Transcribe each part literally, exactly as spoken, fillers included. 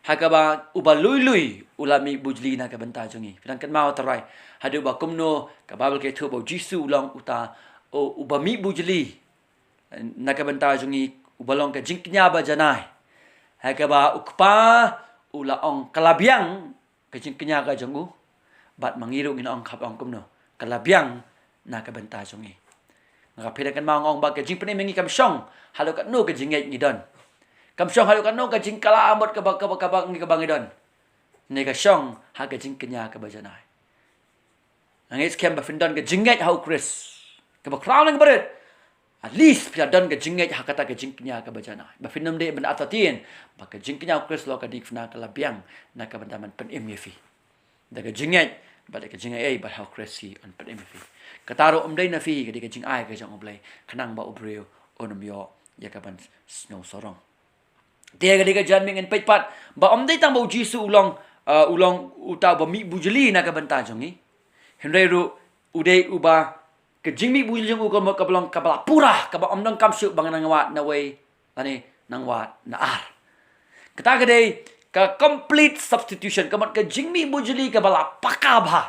Ha kaba uba lui lui u la mih bujli na ka bynta jong ngi. Phi dang kynmaw, tharai haduh ba kumno ka Baibl ka ïathuh ba u Jisu u long uta u, uba mih bujli na ka bynta jong ngi, uba long ka jingkñia ba janai. Ha kaba u Kpa u la ong, ka la biang ka jingkñia ka jong u, bad ma ngi ruh ngin ong khap ong kumno, ka la biang na ka bynta jong ngi. Nga ka phi dang kynmaw nga ong ba ka jingpynim ïa ngi kam shong haduh katno ka jingngeit ngi don. Kam shong haduh katno ka jingkylla mut kaba, kaba, kaba ngi, kaba ngi don. Ne ka shong ha ka jingkñia kaba janai. Nga ngeit skhem ba phin don ka jingngeit ha u Khrist kaba khraw ne kaba rit. At least phi la don ka jingngeit ha kata ka jingkñia kaba janai. Ba phin ym dei ban artatien ba ka jingkñia u Khrist la ka dei kaba la biang na ka bynta ban pynim ïa phi. Da ka jingngeit, bad da ka jingaiei ba ha u Khrist hi yn pynim ïa phi. Kata ruh ym dei na phi, ka dei ka jingai ka jong U Blei, khnang ba u briew un ym ïoh ïa ka ban sngew sarong. Te ka dei ka janmiet ngin peit pat ba ym dei tang ba u Jisu u long, uh, u long uta uba mih bujli na ka bynta jong ngi. Hynrei ruh u dei uba, ka jingmih bujli jong u ka mut kaba long kaba la pura, kaba ym donkam shuh ba nang wad na wei lane nang wad na ar. Kata ka dei ka complete substitution, ka mut ka jingmih bujli kaba la paka bha.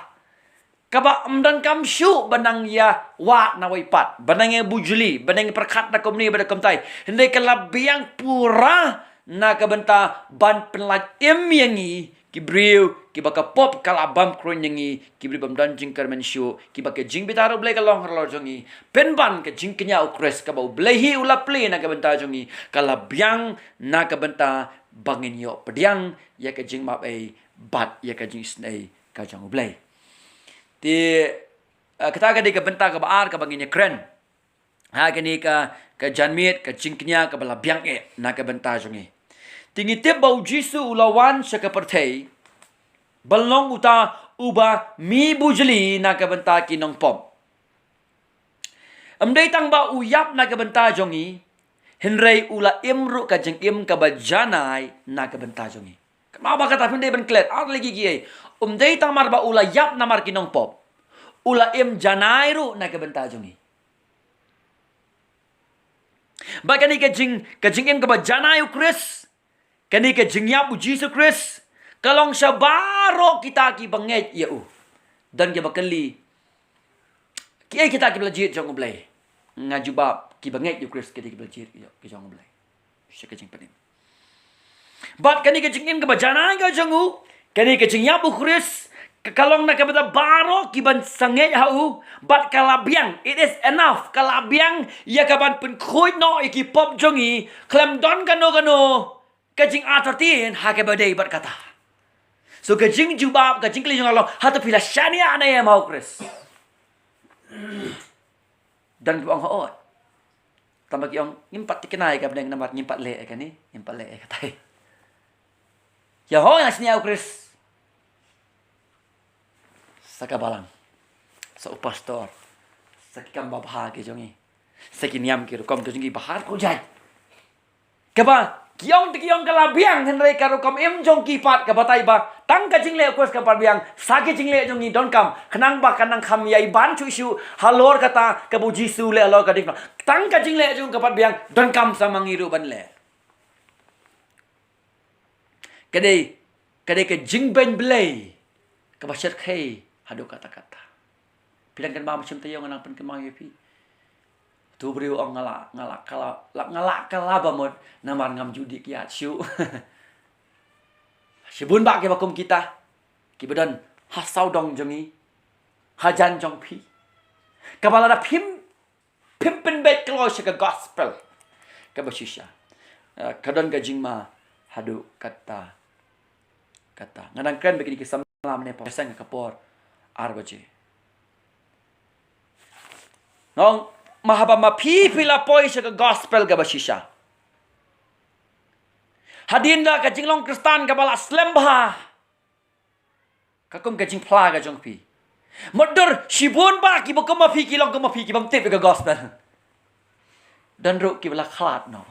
Kaba ym donkam shuh ba nang ïa wad na wei pat, ba nang ïa bujli, ba nang ïa pyrkhat na kumne bad na kumtai. Hynrei ka la biang pura na ka bynta ban pynlait im ïa ngi ki briew kiba ka pop ka la bam kruiñ ïa ngi, ki briew bym don jingkyrmen shuh, kiba ka jingbitar U Blei ka long halor jong ngi. Pynban ka jingkñia u Khrist kaba U Blei hi u la plie na ka bynta jong ngi, ka la biang na ka bynta ba ngin ïoh pdiang ïa ka jingmap ei bad ïa ka jingisynei ka jong U Blei. Te, eh, kata ka dei ka bynta kaba ar kaba ngin ïa kren ha kane ka, ka janmiet, ka jingkñia kaba la biang eh na ka bynta jong ngi. Te ngi tip ba u Jisu u la wan sha ka pyrthei ban long uta uba mih bujli na ka bynta ki nongpop. Ym dei tang ba u ïap na ka bynta jong ngi, hynrei u la im ruh ka jingim kaba janai na ka bynta jong ngi. Kynmaw ba kata phin dei ban klet, ar lei ki kiei. Ym dei tang mar ba u la ïap namar ki nongpop, u la im janai ruh na ka bynta jong ngi. Ba kane ka jing, ka jingim kaba janai u Khrist, kane ka jingïap u Jisu Khrist, ka long sha baroh kita kiba ngeit ïa u. Don kiba kylli, kiei kita kiba la jied jong U Blei? Nga jubab, kiba ngeit ïa u Khrist kita kiba la jied ïa, ïa jong U Blei. Sha ka jingpynim. Bad kane ka jingim kaba janai ka jong u, kane ka jingïap u Khrist, ka, ka long na ka bynta baroh kiban sangeh ha u, bad ka la biang, it is enough, ka la biang ïa kaban pynkhuid noh ïa ki pop jong ngi, khlem don kano kano ka jingartatien ha kaba dei bad kata. So ka jingjubab, ka jingkylli jong nga long, hato phi la shaniah ne em ha u Khrist? Don kiba ong hooid. Tangba ki ong ngim pat thikna ïa ka bneng namar ngim pat leh ïa kane, ngim pat leh ïa katai. Ïa hooid nga shaniah u Khrist. Sa ka balang, sa u pastor, sa ki kam babha ki jong ngi, sa ki niam ki rukom ki jong ngi bahar ko jai. Kaba ki ong te ki ong ka la biang, hynrei ka rukom im jong ki pat ka batai ba tang ka jingleh u Khrist kam pat biang, sa ki jingleh jong ngi donkam, khnang ba kan nang kham ïai ban shuh shuh halor kata kaba u Jisu u leh halor ka diengphna. Tang ka jingleh jong u ka pat biang, donkam sa ma ngi ruh ban leh. Ka dei, ka dei ka jingbeiñ Blei kaba shyrkhei haduh katta katta. Phi dang kynmaw, ma shim taïew nga nang pynkynmaw ïa phi. Tu briew ong nga la, nga la kylla, la, nga la kylla ba mut namar ngam ju dih kiad shuh. Shibun bah kiba kum kita, kiba don ha sawdong jong ngi, hajan jong phi, kaba lada phim, phim pynbeit kloi sha ka gospel kaba shisha, eh, ka don ka jingma haduh katta katta. Nga dang kren bad kine ki samla mynne, poi seng ka por ar baje. Nga ong, ma haba ma phi phi la poi sha ka gospel kaba shisha, hadien da ka jinglong Khristan kaba la slem bha, ka kum ka jingphla ka jong phi. Mutdur shibun bah kiba kum ma phi ki long kum ma phi, ki bym tip ïa ka gospel. Don ruh kiba la khlad noh.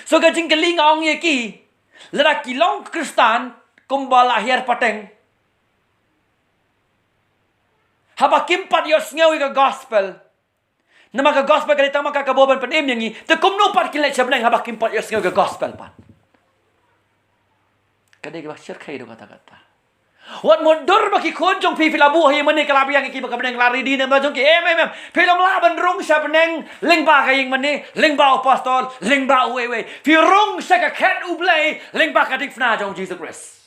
So ka jingkylli nga ong ïa ki, lada ki long Khristan kumba la hiar pateng, haba kim pat ïohsngew ïa ka gospel, namar ka gospel ka dei tang ma ka ka bor ban pynim ïa ngi, te kumno pat kin leit sha bneng haba kim pat ïohsngew ïa ka gospel pat? Ka dei kaba shyrkhei haduh katta katta. Wat mutdur ba ki khun jong phi, phi la buh ha ïing mane, ka la biang ïa ki ba ka bneng la ready ne em la jong ki. Em, em, em. Phi ym lah ban rung sha bneng lyngba ka ïing mane, lyngba u pastor, lyngba uwei uwei. Phi rung sha ka khet U Blei lyngba ka diengphna jong U Jisu Khrist.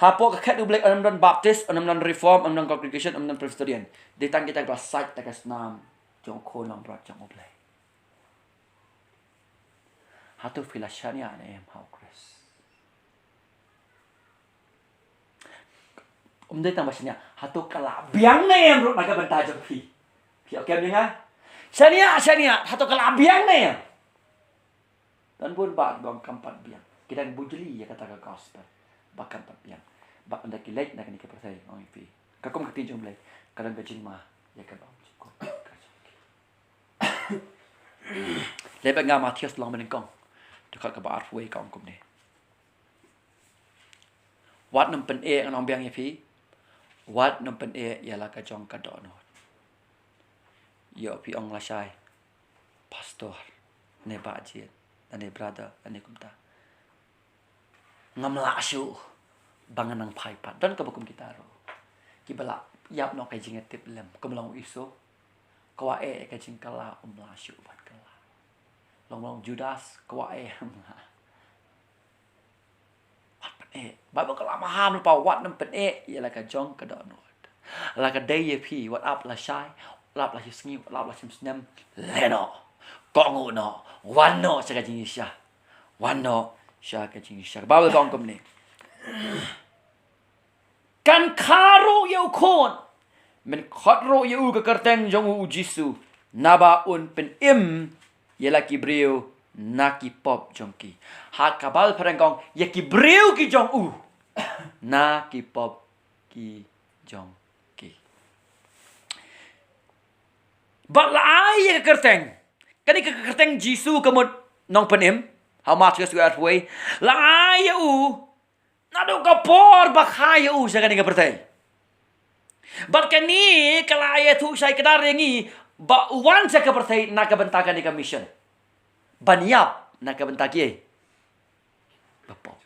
Hapoh ka khet U Blei, ym don Baptist, ym don Reform, ym don Congregation, ym don Presbyterian. Dei tang kita kiba sait da ka snam jong u Khun Langbrot jong U Blei. Hato phi la shaniah ne em ha U Khrist? Ym dei tang ba shaniah, hato ka la biang ne em ruh na ka bynta jong phi? Phi ïoh kem ïa nga? Shaniah, shaniah, hato ka la biang ne em? Don bun bah kiba ong kam pat biang. Ki dang bujli ïa kata ka gospel ba kam pat biang. Bad ynda ki leit na kane ka pyrthei, ong ïa phi, ka kum ka ktien jong U Blei, ka don ka jingma ïa kaba ym jukut ka jong ki. Leit bad nga Mathaios lynnong ba nyngkong, dkhot kaba arphew wei, ka ong kumne: Wat nym pyneh, ngan ong biang ïa phi, wat nym pyneh ïa la ka jong ka dohnud. Ïoh phi ong lashai, pastor, ne bah jied, ne brother, ne kumta. Ngam lah shuh ba ngan nang phai pat. Don kaba kum kita ruh, kiba la ïap noh ka jingïatiplem, kum long u Esau, kwah eh ka jingkylla, um lah shuh ban kylla. Long long Judas, kwah eh, um lah. Wat pyneh. Bible ka la maham lypa, wat nym pyneh ïa la ka jong ka dohnud. La ka dei ïa phi, wat ap lashai, wat ap lashisngi, wat ap lashisnem, leh noh. Kohnguh noh. Wan noh sha ka jingshisha. Wan noh sha ka jingshisha. Ka Bible ka ong kumne: Kan kha ruh ïa u khun, men khot ruh ïa u ka kyrteng jong u, u Jisu, naba un pynim ïa la ki briew na ki pop jong ki. Ha ka Bible phareng ka ong ïa ki briew ki jong u na ki pop ki jong ki. Bad la ai ïa ka kyrteng, kane ka kyrteng Jisu ka mut Nongpynim. Ha Mathaios arphew wei, la ai ïa u naduh ka por ba kha ïa u sha kane ka pyrthei. Bad kane ka la ïathuh shai kdar ïa ngi ba u wan sha ka pyrthei na ka bynta kane ka mission, ban ïap na ka bynta kiei? Ba pop.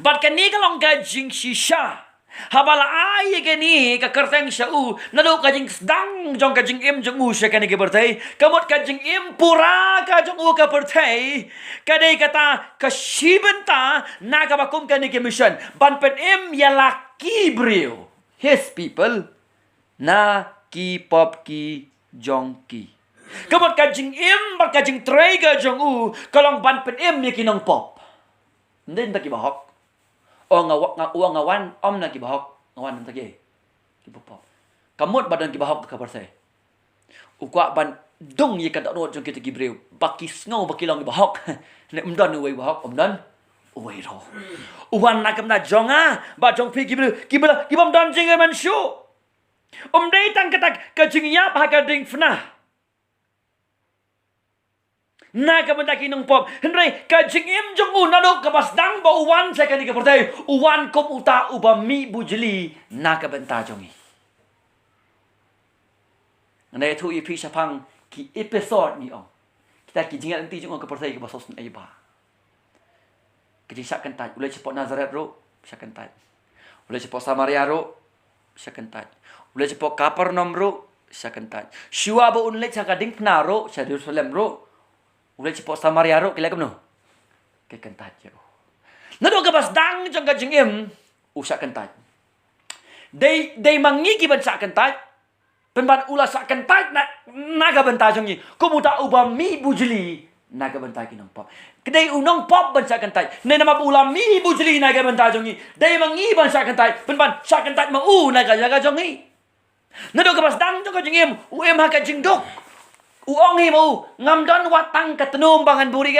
Bad kane ka long ka jingshisha. Haba la ai ïa kane ka kyrteng sha u naduh ka jingsdang jong ka jingim jong u sha kane ka pyrthei, ka mut ka jingim pura ka jong u ha ka pyrthei ka dei kata ka shi bynta na kaba kum kane ka mission, ban pynim ïa la ki briew, his people, na ki pop ki jong ki. Ka mut ka jingim bad ka jingtrei ka jong u ka long ban pynim ïa ki nongpop. Ym dei na ki bahok. O nga wa-, nga, u ong nga wan ym na ki bahok, nga wan na ki, ki pop. Ka mut ba don ki bahok ha ka pyrthei. U kwah ban dung ïa ka dohnud jong kita ki briew ba ki sngew ba ki long ki bahok. Ne ym don uwei u bahok, ym don uwei ruh. U wan na ka bynta jong nga bad jong phi ki briew kiba, ki bym don jingïamynsaw. Ym dei tang kata ka jingïap ha ka diengphna na ka bynta ki nongpop, hynrei ka jingim jong u naduh kaba sdang ba u wan sha kane ka pyrthei, u wan kum uta uba mih bujli na ka bynta jong ngi. Nga ïathuh ïa phi shaphang ki episode, ngi ong, kita ki jingïaid lynti jong u ha ka pyrthei kaba shisha, ai ba ka jingshah kyntait. U leit shapoh Nazareth ruh, shah kyntait. U leit shapoh Samaria ruh, shah kyntait. U leit shapoh Kapernaum ruh, shah kyntait. Shuwa ba un leit sha ka diengphna ruh, sha Jerusalem ruh, u leit shapoh Samaria ruh, ki leh kumno? Ki kyntait ïa u. Naduh kaba sdang jong ka jingim u shah kyntait. Dei, dei ma ngi ki ban shah kyntait. Pynban u la shah kyntait na, na ka bynta jong ngi, kum uta uba mih bujli na ka bynta ki nongpop. Ka dei u nongpop ban shah kyntait. Ne namar ba u la mih bujli na ka bynta jong ngi, dei ma ngi ban shah kyntait. Pynban shah kyntait ma u na ka jaka jong ngi. Naduh kaba sdang jong ka jingim u im ha ka jingduk. U ong hi ma u, ngam don wat tang ka tnum ba ngan buh ri,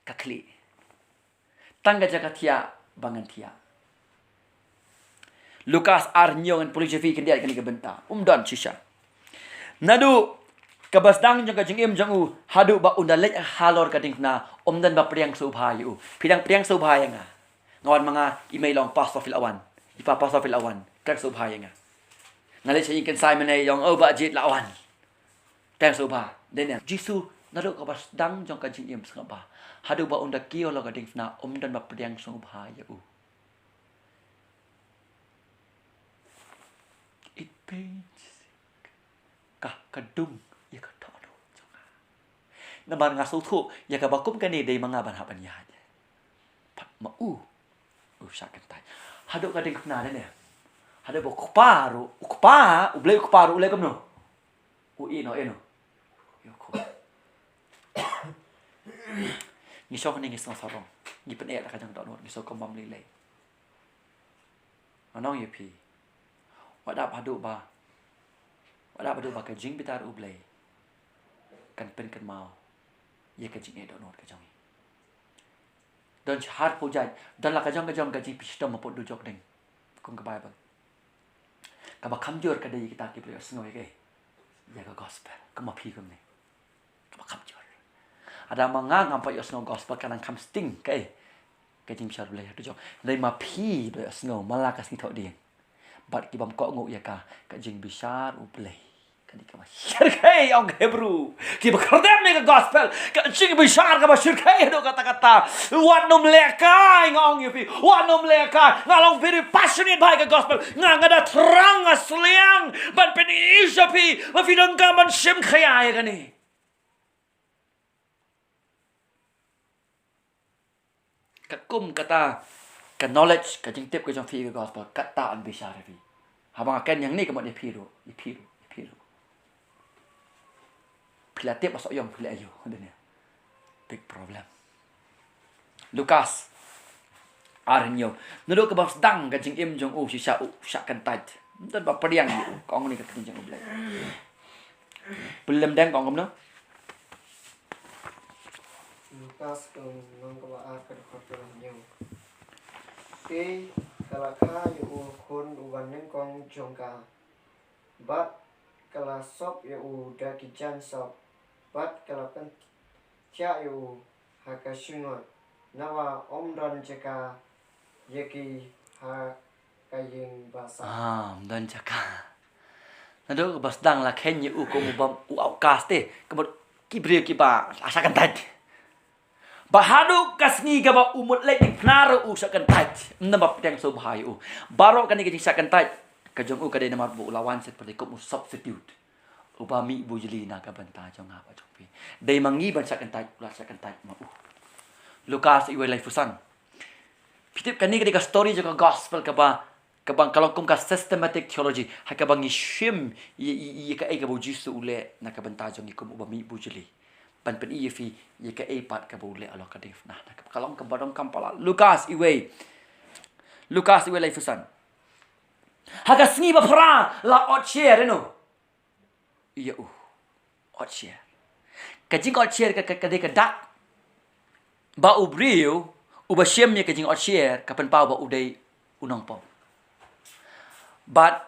ka khlieh. Tang ka jaka thiah ba ngan thiah. Lukas ar hynñiew, ngan pule sha phi khyndiat kane ka bynta. Um don shisha. Naduh kaba sdang jong ka jingim jong u haduh ba un da leit halor ka diengphna, um don ba pdiang sngewbha ïa u. Phi dang pdiang sngewbha ïa nga? Nga wan ma nga, i mei la ong, pastor phi la wan, i pa, pastor phi la wan, pdiang sngewbha ïa nga. Nga leit sha ïing kynsai mynne, i ong, oh, Bah Jied la wan. Tang sngewbha. Dei ne em? Jisu naduh kaba sdang jong ka jingim sngewbha. Haduh ba un da kiew halor ka diengphna, um don ba pdiang sngewbha ïa u. It pains. Ka, ka dung ïa ka dohnud jong nga. Namar nga sngewthuh ïa kaba kum kane dei ma nga ban hap ban ïaid. Pat ma u, u shah kyntait. Haduh ka diengphna ne ne. Haduh ba u kpa ruh, u kpa, U Blei u kpa ruh u leh kumno? U ïehnoh, ïehnoh. Ïa u khun. Ngi shong hangne ngi sngewsarong. Ngi pyneh da ka jong ka dohnud, ngi sngewkhia bam lei lei. Nga ong ïa phi. Wat ap haduh ba, wat ap haduh ba ka jingbitar U Blei kan pynkynmaw ïa ka jingeh dohnud ka jong ngi. Don shiphew jait, don la ka jong ka jong ka jingpynshitom hapoh dujok ding. Kum ka Baibl. Kaba kham jur ka dei kita kiba la ïohsngew ïa ka, ïa ka gospel. Kum ma phi kumne. Kaba kham jur. Lada ma nga ngam pat ïohsngew gospel ka nang kham sting ka, eh, ka jingbishar U Blei ha dujok. Hynrei ma phi ba la ïohsngew man la ka sngi thohdieng. Bad ki bym kohnguh ïa ka, ka jingbishar U Blei ka dei kaba shyrkhei, ong ka Hebru. Kiba khyrdem ïa ka gospel, ka jingbishar kaba shyrkhei haduh katta katta. Wat nym lehkai, nga ong ïa phi. Wat nym lehkai. Nga long very passionate bha ïa ka gospel. Nga, nga da thrang, nga sliang ban pyni sha phi. Ma phi donkam ban shim khia ïa kane. Katkum kata ka knowledge, ka jingtip ka jong phi ïa ka gospel, kata yn bishar ïa phi. Haba nga kren ïa kane ka mut ïa phi ruh, ïa phi ruh, ïa phi ruh. Phi la tip ba soh ïong phi la ïoh, dei ne. Big problem. Lukas ar hynñiew. Naduh kaba sdang ka jingim jong u shisha u shah kyntait. Ym don ba pdiang ïa u, ka ong ne ka ktien jong U Blei. Pynlem dang ka ong kumno? Lukas ka lynnong kaba ar ka dkhot kaba hynñiew. Te ka la kha ïa u khun uba nyngkong jong ka. Bad ka la sop ïa u da ki jaiñ sop. Bad ka la pynthiah ïa u ha ka shyngot. Naba ym don jaka ïa ki ha ka ïing basah. Ah, ym don jaka. Naduh kaba sdang la khein ïa u kum u bym, u outcast te. Ka mut ki briew kiba la shah kyntait. Bad haduh ka sngi kaba u mut leit diengphna ruh u shah kyntait. Ym don ba pdiang sngewbha ïa u. Baroh kane ka jingshah kyntait ka jong u ka dei namar ba u la wan sha pyrthei kum u substitute. Uba mih bujli na ka bynta jong nga bad jong phi. Dei ma ngi ban shah kyntait, u la shah kyntait ma u. Lukas iwei laiphew san. Phi tip kane ka dei ka story jong ka gospel kaba, kaba ka long kum ka systematic theology. Ha kaba ngi shim ïa, ïa, ïa kaei kaba u Jisu u leh na ka bynta jong ngi kum uba mih bujli. Ban pyni ïa phi ïa kaei pat kaba u leh halor ka diengphna. Na ka, ka long kaba donkam palat. Lukas iwei. Lukas iwei laiphew san. Ha ka sngi ba phra la ot sher ïa u. Ïa u. Ot sher. Ka jingot sher ka, ka, ka dei ka dak ba u briew uba shim ïa ka jingot sher ka pynpaw ba u dei u nongpop. Bad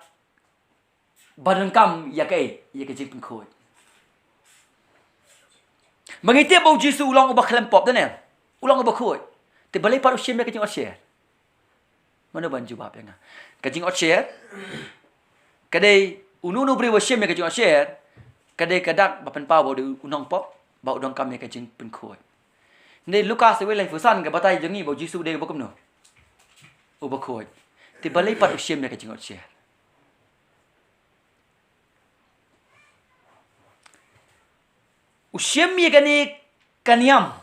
ba donkam ïa kaei, ïa ka jingpynkhuid. Ma ngi tip ba u Jisu u long uba khlem pop, dei ne? U long uba khuid. Te balei pat u shim ïa ka jingot sher? Mano ban jubab ïa nga? Ka jingot sher ka dei, uno uno u briew uba shim ïa ka jingot sher ka dei ka dak ba pynpaw ba u dei u nongpop, ba u donkam ïa ka jingpynkhuid. Hynrei Lukas iwei laiphew san ka batai jong ngi ba u Jisu u dei uba kumno? Uba khuid. Te balei pat u shim ïa ka jingot sher? U shim ïa kane ka niam.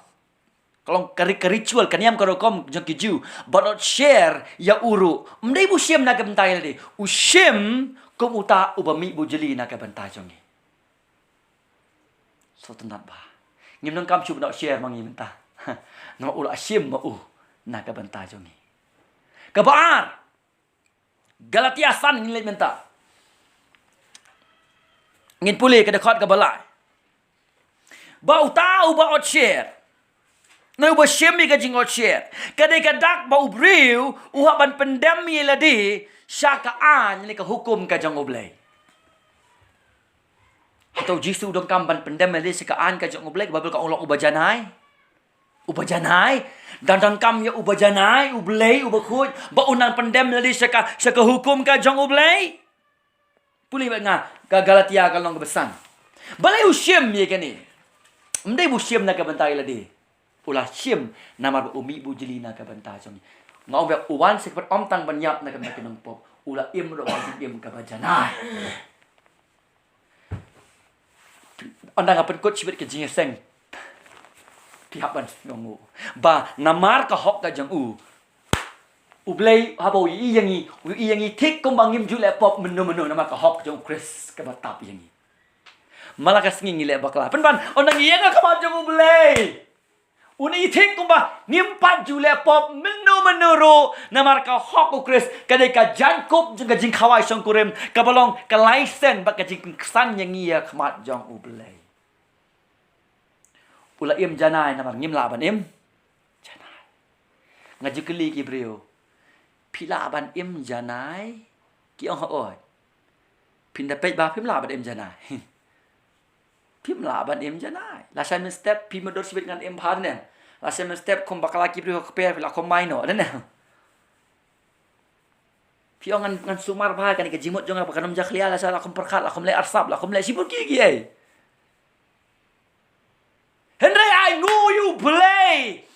Ka long ka ri-, ka ritual, ka niam ka rukom jong ki Jiw. Bad ot sher ïa u ruh. Ym dei ba u shim na ka bynta ïa lade. U shim kum uta uba mih bujli na ka bynta jong ngi. Sngewtynnat bha. Ngim donkam shuh ban ot sher ma ngi mynta. Namar u la shim ma u na ka bynta jong ngi. Kaba ar. Galatia san ngin leit mynta. Ngin pule ka dkhot kaba lai. Ba uta uba ot sher, ne uba shim ïa ka jingot sher, ka dei ka dak ba u briew u hap ban pyndem ïa lade sha ka aiñ ne ka hukum ka jong U Blei. Hato u Jisu u donkam ban pyndem ïa lade sha ka aiñ ka jong U Blei, ka Baibl ka ong u long uba janai. Uba janai, dang donkam ïa uba janai, U Blei uba khuid, ba un nang pyndem lade sha ka, sha ka hukum ka jong U Blei. Pule bad nga, ka Galatia ka lynnong kaba san. Balei u shim ïa kane? Ym dei ba u shim na ka bynta ïa lade. U la shim namar ba u mih bujli na ka bynta jong ngi. Nga ong ba u wan sha ka pyrthei ym tang ban ïap na ka bynta ki nongpop, u la im ruh ka jingim kaba janai. Ynda nga pynkut shibit ka jingïaseng, phi hap ban sngewnguh ba namar ka hok ka jong u, U Blei haba u ïohi ïa ngi, u ïohi ïa ngi thik kumba ngim ju leh pop mynno mynno namar ka hok jong u Khrist kaba tap ïa ngi. Mala ka sngi ngi leh bakla, pynban, ynda ngi ïeng ha khmat jong U Blei, un ïohi thik kumba ngim pat ju leh pop mynno mynno ruh namar ka hok u Khrist. Ka dei ka jaiñkup jong ka jingkhawai shongkurim kaba long ka laisen bad ka jingpynksan ïa ngi ha khmat jong U Blei. U la im janai namar ngim lah ban im janai. Nga ju kylli ki briew, phi lah ban im janai? Ki ong hooid. Phin da peit ba phim lah ban im janai. Phim lah ban im janai. Lashai mynstep phi mutdur shibit ngan im bha ne. Lashai mynstep khum bakla ki briew ha kper phi la khum mai noh ne. Phi ong ngan, ngan sumar bha, kane ka jingmut jong nga ba kan ym jakhlia, lashai la khum pyrkhat, la khum leh arsap, la khum leh shibun kiei kiei. Hynrei ai nguh ïa U Blei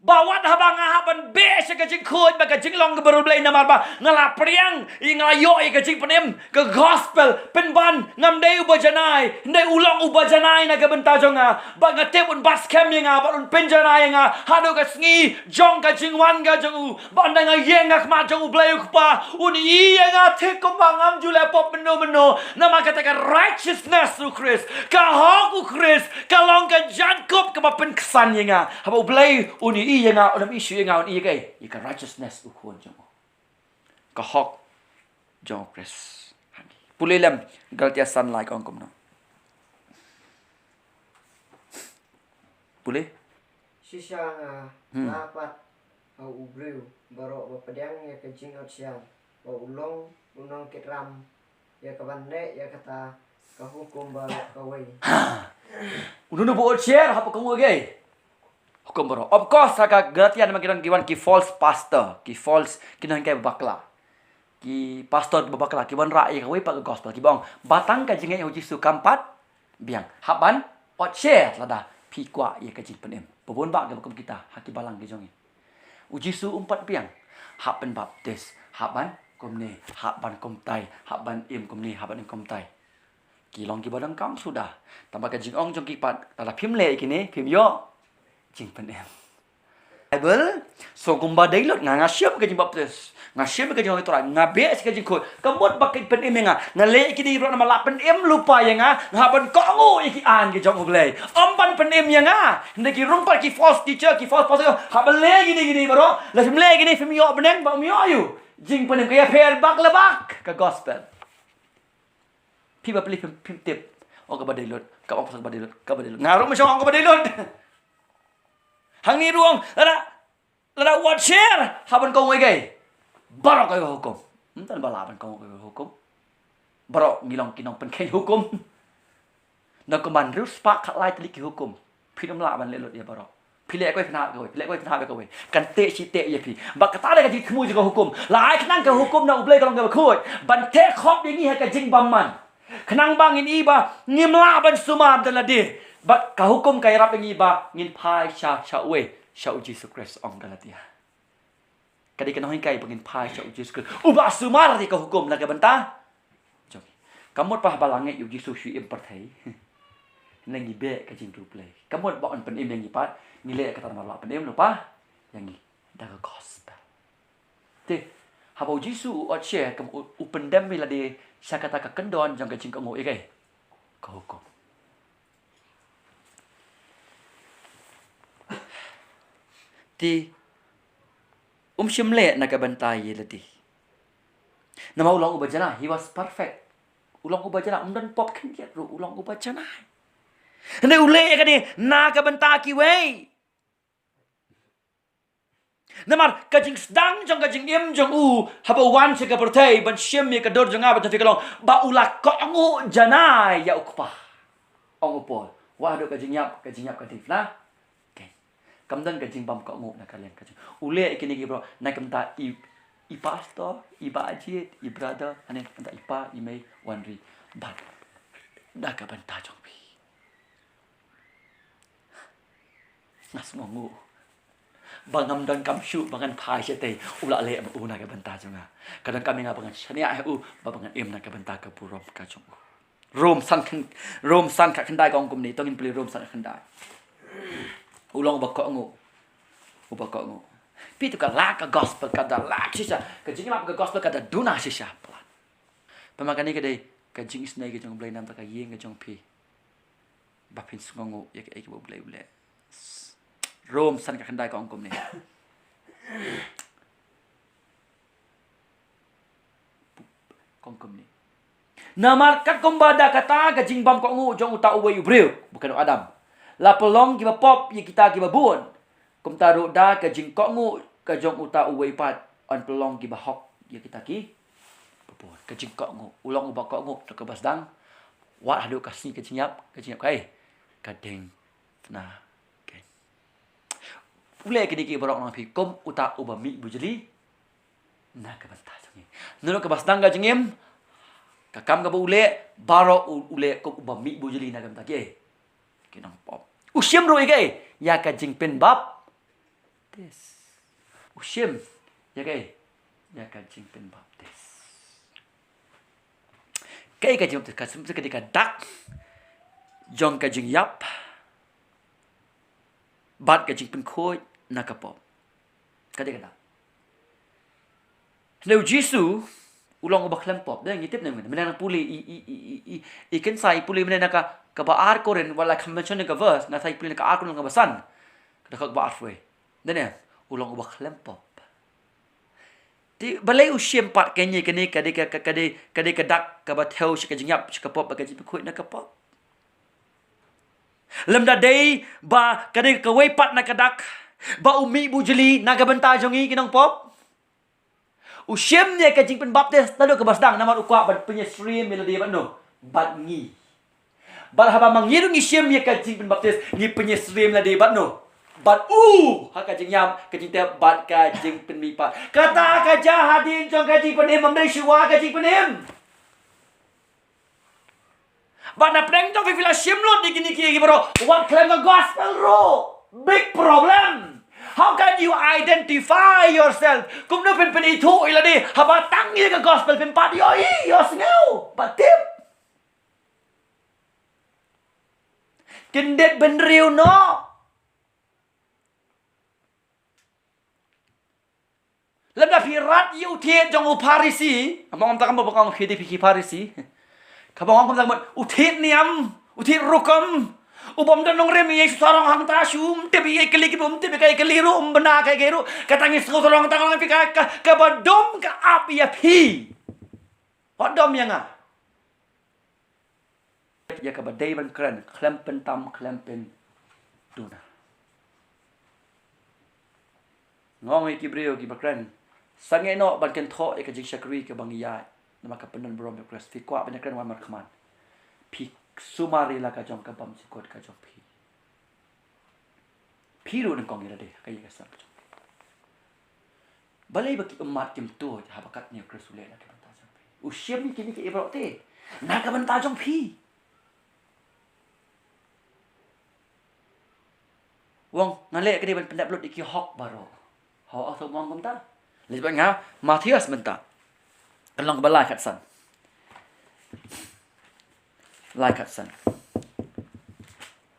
ba wat haba nga hap ban beh sha ka jingkhuid bad ka jinglong kaba riewblei namar ba nga la pdiang ïa, nga la ïoh ïa ka jingpynim ka gospel, pynban ngam dei uba janai, hynrei u long uba janai na ka bynta jong nga. Bad nga tip un bat skhem ïa nga bad un pynjanai ïa nga haduh ka sngi jong ka jingwan ka jong u. Bad ynda nga ïeng ha khmat jong U Blei U Kpa, un ïohi ïa nga thik kumba ngam ju leh pop mynno mynno namar kata ka righteousness u Khrist, ka hok u Khrist, ka long ka jaiñkup kaba pynksan ïa nga. Haba U Blei un ïohi ïa nga, un ym ïohi shuh ïa nga, un ïohi ïa ka, ïa ka righteousness u khun jong u, ka hok jong u Khrist. Pule lem Galatia san lai ka ong kumno. Pule. Shisha nga, hmm, la pat ha u briew baroh ba pdiang ïa ka jingotsiar ba u long u nongkitram ïa ka ban leh ïa kata ka hukum baroh kawei. Ha. Uno uno ba otsiar haba kohnguh ïa ka hukum baroh. Of course ha ka Galatia namar ki don ki wan ki false pastor, ki false, ki nonghikai ba bakla. Ki pastor ba bakla ki wanrah ïa kawei pat ka gospel, kiba ong ba tang ka jingngeit ha u Jisu kam pat biang. Hap ban otsiar lada phi kwah ïa ka jingpynim. Ba bun bah kiba kum kita ha ki balang ki jong ngi. U Jisu um pat biang. Hap ban baptis, hap ban kumne, hap ban kumtai, hap ban im kumne, hap ban im kumtai. Ki long kiba donkam suda. Tangba ka jingong jong ki pat, lada phim leh ïa kine phim ïoh jingpynim. Bible, so kumba dei lut nga, nga shim ka jingbaptis, nga shim ka jingong Trai, nga beh sha ka jingkhuid. Ka mut ba kin pynim ïa nga, nga leh ïa kine baroh namar la pynim lypa ïa nga, nga hap ban kohnguh ïa ki aiñ ki jong U Blei. Ym ban pynim ïa nga. Hynrei ki rung pat ki false teacher, ki false pastor, hap ban leh kine kine baroh, lada phim leh kine phim ïoh bneng, ba phim ïoh ïa u jingpynim. Ka ïapher bak la bak ka gospel. Phi ba pli phim, phim tip. Ong kaba dei lut, ka ong pasal kaba dei lut, kaba dei lut. Nga ruh ma shong ong kaba dei lut. Hangne ruh ong, lada, lada wat share, hap ban kohnguh ïa ka. Baroh ka hukum. Ym tang ba lah ban kohnguh ka hukum. Baroh ngi long ki nongpynkheiñ hukum. Na kumban riewspah khatlai tylli ki hukum. Phin ym lah ban leh lut ïa baroh. Phi leh kawei phin hap kawei, phi leh kawei phin hap kawei. Kan teh shi teh ïa phi. Ba kata dei ka jingthmu jong ka hukum. La ai khnang ka hukum na U Blei ka long kaba khuid ban teh khop ïa ngi ha ka jingbymman. Khnang ba ngin i ba ngim lah ban sumar da lade. Ba ka hukum ka ïarap ïa ngi ba ngin phai sha, sha uwei, sha u Jisu Khrist, ong Galatia. Ka dei ka nonghikai ba ngin phai sha u Jisu Khrist uba sumar ïa ka hukum na ka bynta jong ngi. Ka mut ba haba la ngeit ïa u Jisu shu im pyrthei. Ngi beh ka jingduh Blei. Ka mut ba un pynim ïa ngi pat, ngi leh kata namar la pynim lypa ïa ngi da ka gospel. Te haba u Jisu u ot sha, ka mut u, u pyndem ïa lade sha kata ka kyndon jong ka jingkohnguh ïa ka, ka hukum. Te um shym leh na ka bynta ïa lade. Namar u long uba janai, he was perfect. U long uba janai, um don pop khyndiat ruh, u long uba janai. Hynrei u leh ïa kane na ka bynta kiwei. Namar ka jingsdang jong ka jingim jong u haba u wan sha ka pyrthei ban shim ïa ka dur jong nga bad jong phi ka long ba u la kohnguh janai ïa u Kpa. Ong u Paul, wat haduh ka jingïap, ka jingïap ka dei na. Kam don ka jingbym kohnguh na ka liang ka jong u. U leh ïa kine ki baroh na ka bynta i, i pastor, i Bah Jied, i brother, ane na ka bynta i pa, i mei, Wanri. Bad na ka bynta jong phi. Nga sngewnguh ba ngam donkam shuh ba ngan phai shatei, u la leh ma u na ka bynta jong nga. Ka donkam ïa nga ba ngan shaniah ïa u, ba, ba ngan im na ka bynta ka burom ka jong u. Rom san khyndai, Rom san khyndai ka ong kumne, to ngin pule Rom san khyndai. U long uba kohnguh. Uba kohnguh. Phi to ka lad ka gospel ka da lad shisha. Ka jingïap ka gospel ka da duna shisha. Palat. Pynban kane ka dei ka jingisynei ka jong U Blei namar ka ïing ka jong phi. Ba phin sngewnguh ïa kaei kaba U Blei u leh. Rom san khyndai ka ong kumne. Ka ong kumne. Namar katkum ba da kata ka jingbymkohnguh jong uta uwei u briew, ba ka dei u Adam, la pynlong kiba pop ïa kita kiba bun, kumta ruh da ka jingkohnguh ka jong uta uwei pat yn pynlong kiba hok ïa kita kiba bun. Ka jingkohnguh, u long uba kohnguh, to kaba sdang. Wat haduh ka sngi ka jingïap, ka jingïap kaei? Ka dei na ka. U leh kine ki baroh na phi kum uta uba mih bujli na ka bynta jong ngi. Naduh kaba sdang ka jingim, ka kam kaba u leh, baroh u, u leh kum uba mih bujli na ka bynta kiei? Ki nongpop. U shim ruh ïa kaei? Ïa ka jingpynbaptis. U shim ïa kaei? Ïa ka jingpynbaptis. Kaei ka jingpynbaptis? Ka jingpynbaptis ka dei ka dak jong ka jingïap bad ka jingpynkhuid na ka pop. Ka dei ka dak. Hynrei u Jisu u long uba khlem pop. Dei ngi tip ne, mynne nang pule i, i, i, i, i, i kynsai, pule mynne na ka, kaba ar Korinth, wat la kham mention ka verse, nga sa pule na ka ar Korinth kaba san, ka dkhot kaba arphew. Dei ne, u long uba khlem pop. Te balei u shim pat kane, kane ka dei ka, ka, ka dei, ka dei ka dak kaba thew sha ka jingïap, sha ka pop, bad ka jingpynkhuid na ka pop? Lymda dei ba ka dei kawei pat na ka dak ba u mih bujli na ka bynta jong ngi ki nongpop. U shim ïa ka jingpynbaptis naduh kaba sdang namar u kwah ban pynïasyriem ïa lade bad no, bad ngi. Bad haba ma ngi ruh ngi shim ïa ka jingpynbaptis, ngi pynïasyriem lade bad no, bad u, ha ka jingïap, ka jingtep bad ka jingpynmihpat. Kata ka jia hadien jong ka jingpynim, ym dei shuwa ka jingpynim. Bad na pdeng jong phi, phi la shim lut ïa kine kiei kiei baroh, wat khlem ka gospel ruh. Big problem. How can you identify yourself? Kumno phin pynithuh ïa lade haba tang ïa ka gospel phin pat ïohi, ïohsngew bad tip? Kyndit bynriew noh. Lymda phi rat ïa u thied jong u Pharisi, ka bang ong kumta ka mut, bang ong phi dei phi ki Pharisi. Ka bang ong kumta ka mut, u thied niam, u thied rukom, u bym don nongrim ïa u sarong hangta shuh, um tip ïa ka kali ki, um tip ïa ka kali ruh, um bna ka kali ruh, kata ngi sngewthuh ruh hangta ka long phi ka, ka, kaba dum ka ap ïa phi. Wat dom ïa nga. Ïa kaba dei ban kren, khlem pyntam, khlem pynduna. Nga ong ïa ki briew kiba kren, sangeh noh ban kynthoh ïa ka jingshakri kaba ngi ïaid namar ka pyndon burom ïa u Khrist. Phi kwah ban ïakren, wan markhmat. Phi sumar ïa la ka jong ka bymjukut ka jong phi. Phi ruh nyngkong ïa lade ha ka ïing ka sem ka jong phi. Balei ba ki ummat kim tuid haba katne u Khrist u leh na ka bynta jong phi? U shim ïa kine kiei baroh te na ka bynta jong phi. U ong nga leh ka dei ban pyndep lut ïa ki hok baroh. Ho, ong to, u ong kumta. Leit bad nga Mathaios mynta. Ka lynnong kaba lai khatsan. Lai khatsan.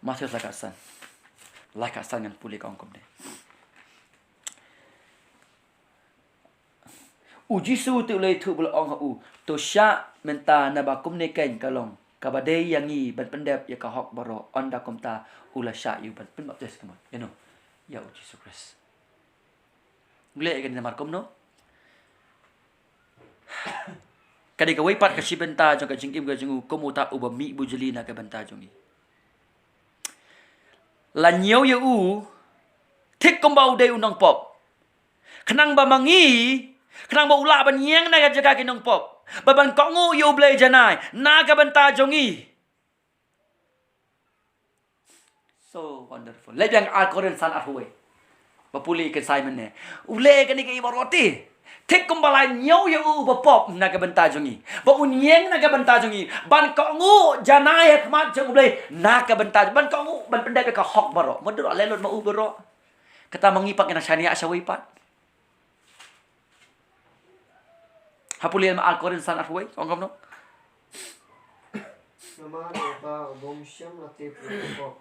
Mathaios lai khatsan. Lai khatsan ngan pule, ka ong kumne. U Jisu te u la ïathuh bad u la ong ha u, to shah mynta, naba kumne keiñ ka long kaba dei ïa ngi ban pyndep ïa ka hok baroh. Ynda kumta u la shah ïa u ban pynbaptis, ka mut ïa no? Ïa u Jisu Khrist. Ngi leh ïa kane namar kumno? Ka dei kawei pat ka shi bynta jong ka jingim ka jong u kum uta uba mih bujli na ka bynta jong ngi. La ñiew ïa u thik kumba u dei u nongpop, khnang ba ma ngi, khnang ba u lah ban ïeng na ka jaka ki nongpop, ba ban kohnguh ïa u Blei janai na ka bynta jong ngi. So wonderful. Leit biang ar Korinth san arphew wei. Ba pule ïa ka Simon ne. U leh kane kiei baroh te Thik kumba la ñiew ïa u uba pop na ka bynta jong ngi, ba un ïeng na ka bynta jong ngi, ban kohnguh janai ha khmat jong U Blei na ka bynta, ban kohnguh, ban pyndep ïa ka hok baroh. Mutdur leh lut ma u baroh. Kata ma ngi pat ngi nang shaniah shawei pat. Ha pule ma Ar Korinth san arphew wei, ong kumno? Namar uta uba ym shym la tip ïa ka pop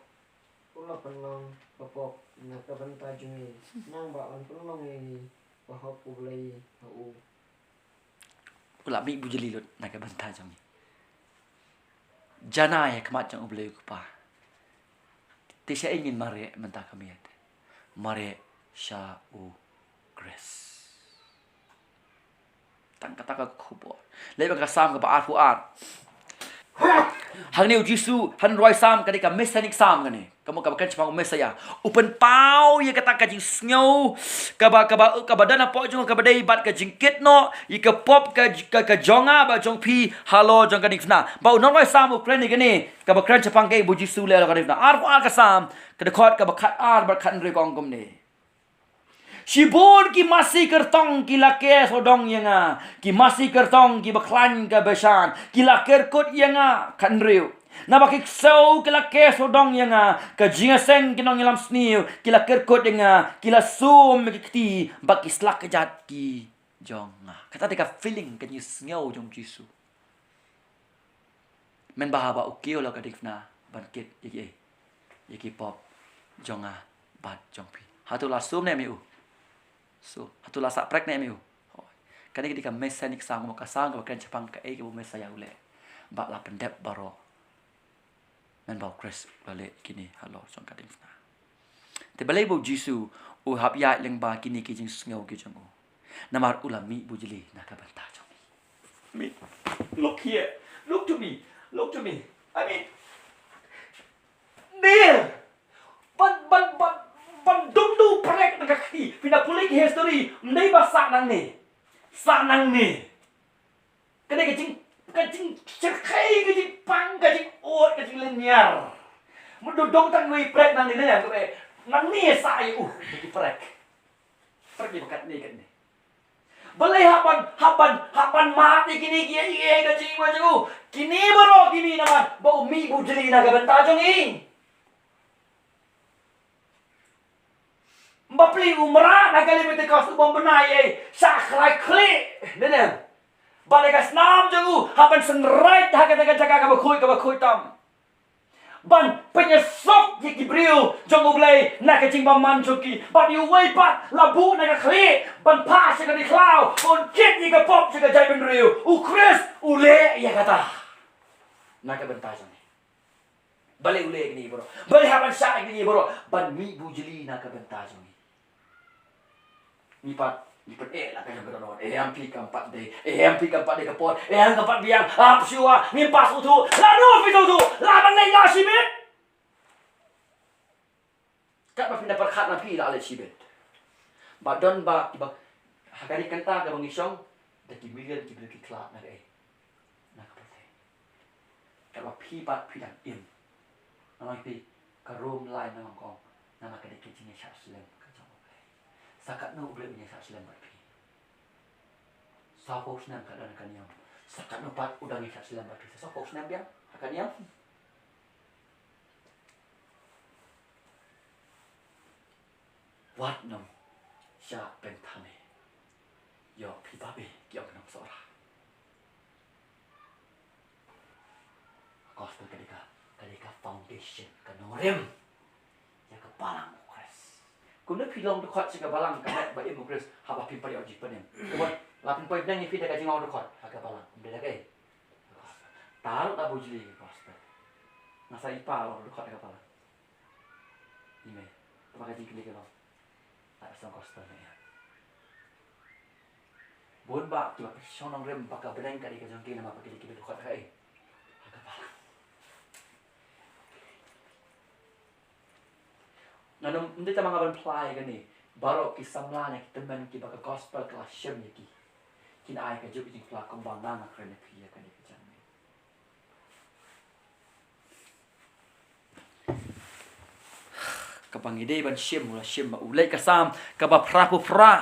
u la pynlong ka pop na ka bynta jong ngi, khnang ba un pynlong ïa ngi ba hok U Blei ha u. U la mih bujli lut na ka bynta jong ngi. Janai ha khmat jong U Blei U Kpa. Te shaei ngin mareh mynta ka miet? Mareh sha U Khrist. Tang kata ka khubor. Leit ba ka Salm kaba arphew ar. Hangne U Jisu, hangne u rwai Salm ka dei ka Messianic Salm kane. Ka mut kaba kren shaphang u Messiah. U pynpaw ïa kata ka jingsngew kaba, kaba, kaba don hapoh jong u, kaba dei bad ka jingkit noh ïa ka pop ka, ka, ka jong nga bad jong phi halor jong ka diengphna. Bad u nongrwai Salm u kren ïa kane, kaba kren shaphang kaei ba U Jisu u leh halor ka diengphna. Arphew ar ka Salm, ka dkhot kaba khatar bad khathynriew ka ong kumne. Shibun ki masi kyrtong ki la ker sawdong ïa nga, ki masi kyrtong kiba khlaiñ ka bshan, ki la kyrkut ïa nga, khathynriew. Naba ki ksew ki la ker sawdong ïa nga, ka jingïaseng ki nongïalam sniew ki la kyrkut ïa nga, ki la sum ïa ki kti bad ki slak kjat ki jong nga. Kata dei ka feeling, ka jingsngew jong U Jisu. Mynba haba u kiew halor ka diengphna ban kit ïa ki, ïa ki pop jong nga bad jong phi. Hato la sum ne em ïa u? Sum. Hato la sah prek ne em ïa u? Hooid. Kane ka dei ka Messianic Salm, ka Salm kaba kren shaphang kaei kaba u Messiah u leh. Bad la pyndep baroh. Mynba U Khrist u la leh kine halor jong ka diengphna. Te balei ba U Jisu u hap ïaid lyngba kine ki jingsngew ki jong u? Namar u la mih bujli na ka bynta jong ngi. Me, look here. Look to me. Look to me. I mean, Neil, ban, ban, ban, ban dum duh prek na ka kti. Phin da pule ki history, ym dei ba sah nangne. Sah nangne. Ka dei ka jing, ka jingshyrkhei, ka jingpang, ka jingud, ka jinglynñiar. Mut dang tang wei prek nangne ne, ka dei nangne sah ïa u, ka jingprek. Prek ïa u katne katne. Balei hap ban, hap ban, hap ban mad ïa kine ki, ïa, ïa, ka jingmad jong u. Kine baroh ki mih namar ba u mih bujli na ka bynta jong ngi. Bapli u mrad ha ka Leviticus, u bym bna ei ei, shah khlai khlieh, ne ne. Bad ïa ka snam jong u hap ban synrai ha kata ka jaka kaba khuid, kaba khuid tam. Ban pynïasuk ïa ki briew jong U Blei na ka jingbymman jong ki. Bad ïa uwei pat la buh na ka khlieh ban phah sha ka dkhar, un kit ïa ka pop jong ka jaitbynriew. U Khrist u leh ïa kata na ka bynta jong ngi. Balei u leh ïa kine baroh? Balei hap ban shah ïa kine baroh? Ban mih bujli na ka bynta jong ngi. Ngi pat, ngi pat eh la ka jong ka dohnud. Eh, em phi kam pat dei. Eh, em phi kam pat dei ka por. Eh, em kam pat biang. Ap shuwa, ngim pat sngewthuh. Lano phi sngewthuh? La ban leit noh shibit. Katba phin da pyrkhat na phi la leit shibit. Ba don ba, ba ha kane ka kynta kaba ngi shong, da ki million ki briew ki khlad na kaei? Na ka pyrthei. Katba phi pat phi dang im. Nga ong ïa phi, ka Rom lai nga ong kong, namar ka dei ka jingïashah slem ka jong U Blei. Sa katno U Blei un ïashah slem bad phi? Saphew snem ka don ha ka niam. Sa katno pat u dang ïashah slem bad phi? Sa saphew snem biang ha ka niam. Wat nym shah pynthame. Ïoh phi babe ki ong ki nongsohra. Gospel ka dei ka, ka dei ka foundation, ka nongrim ïa ka balang U Khrist. Kumno phi long dkhot sha ka balang ka met ba im U Khrist haba phim pat ïoh jingpynim? Kumno la pynpoi bneng ïa phi da ka jinglong dkhot ha ka balang? Ym dei da kaei? Ka gospel. Taruk da bujli ka gospel. Nga sa i pa long dkhot ha ka balang. Ïa me, tang ba ka jingkylli ka long, la ka song gospel ne em? Bun bah kiba pyrshang nongrim ba ka bneng ka dei ka jong ki namar ba ki dei kiba dkhot ha kaei? Ha ka balang. Ngan ym, ym dei tang ma nga ban phla ïa kane. Baroh ki samla ne ki tymmen kiba ka gospel ka la shim ïa ki, kin ai kajuh ka jingphla kumba nga nga kren ïa phi ïa kane ka janmiet. Kaba ngi dei ban shim, u la shim ba u leit ka Salm kaba phra phew phra.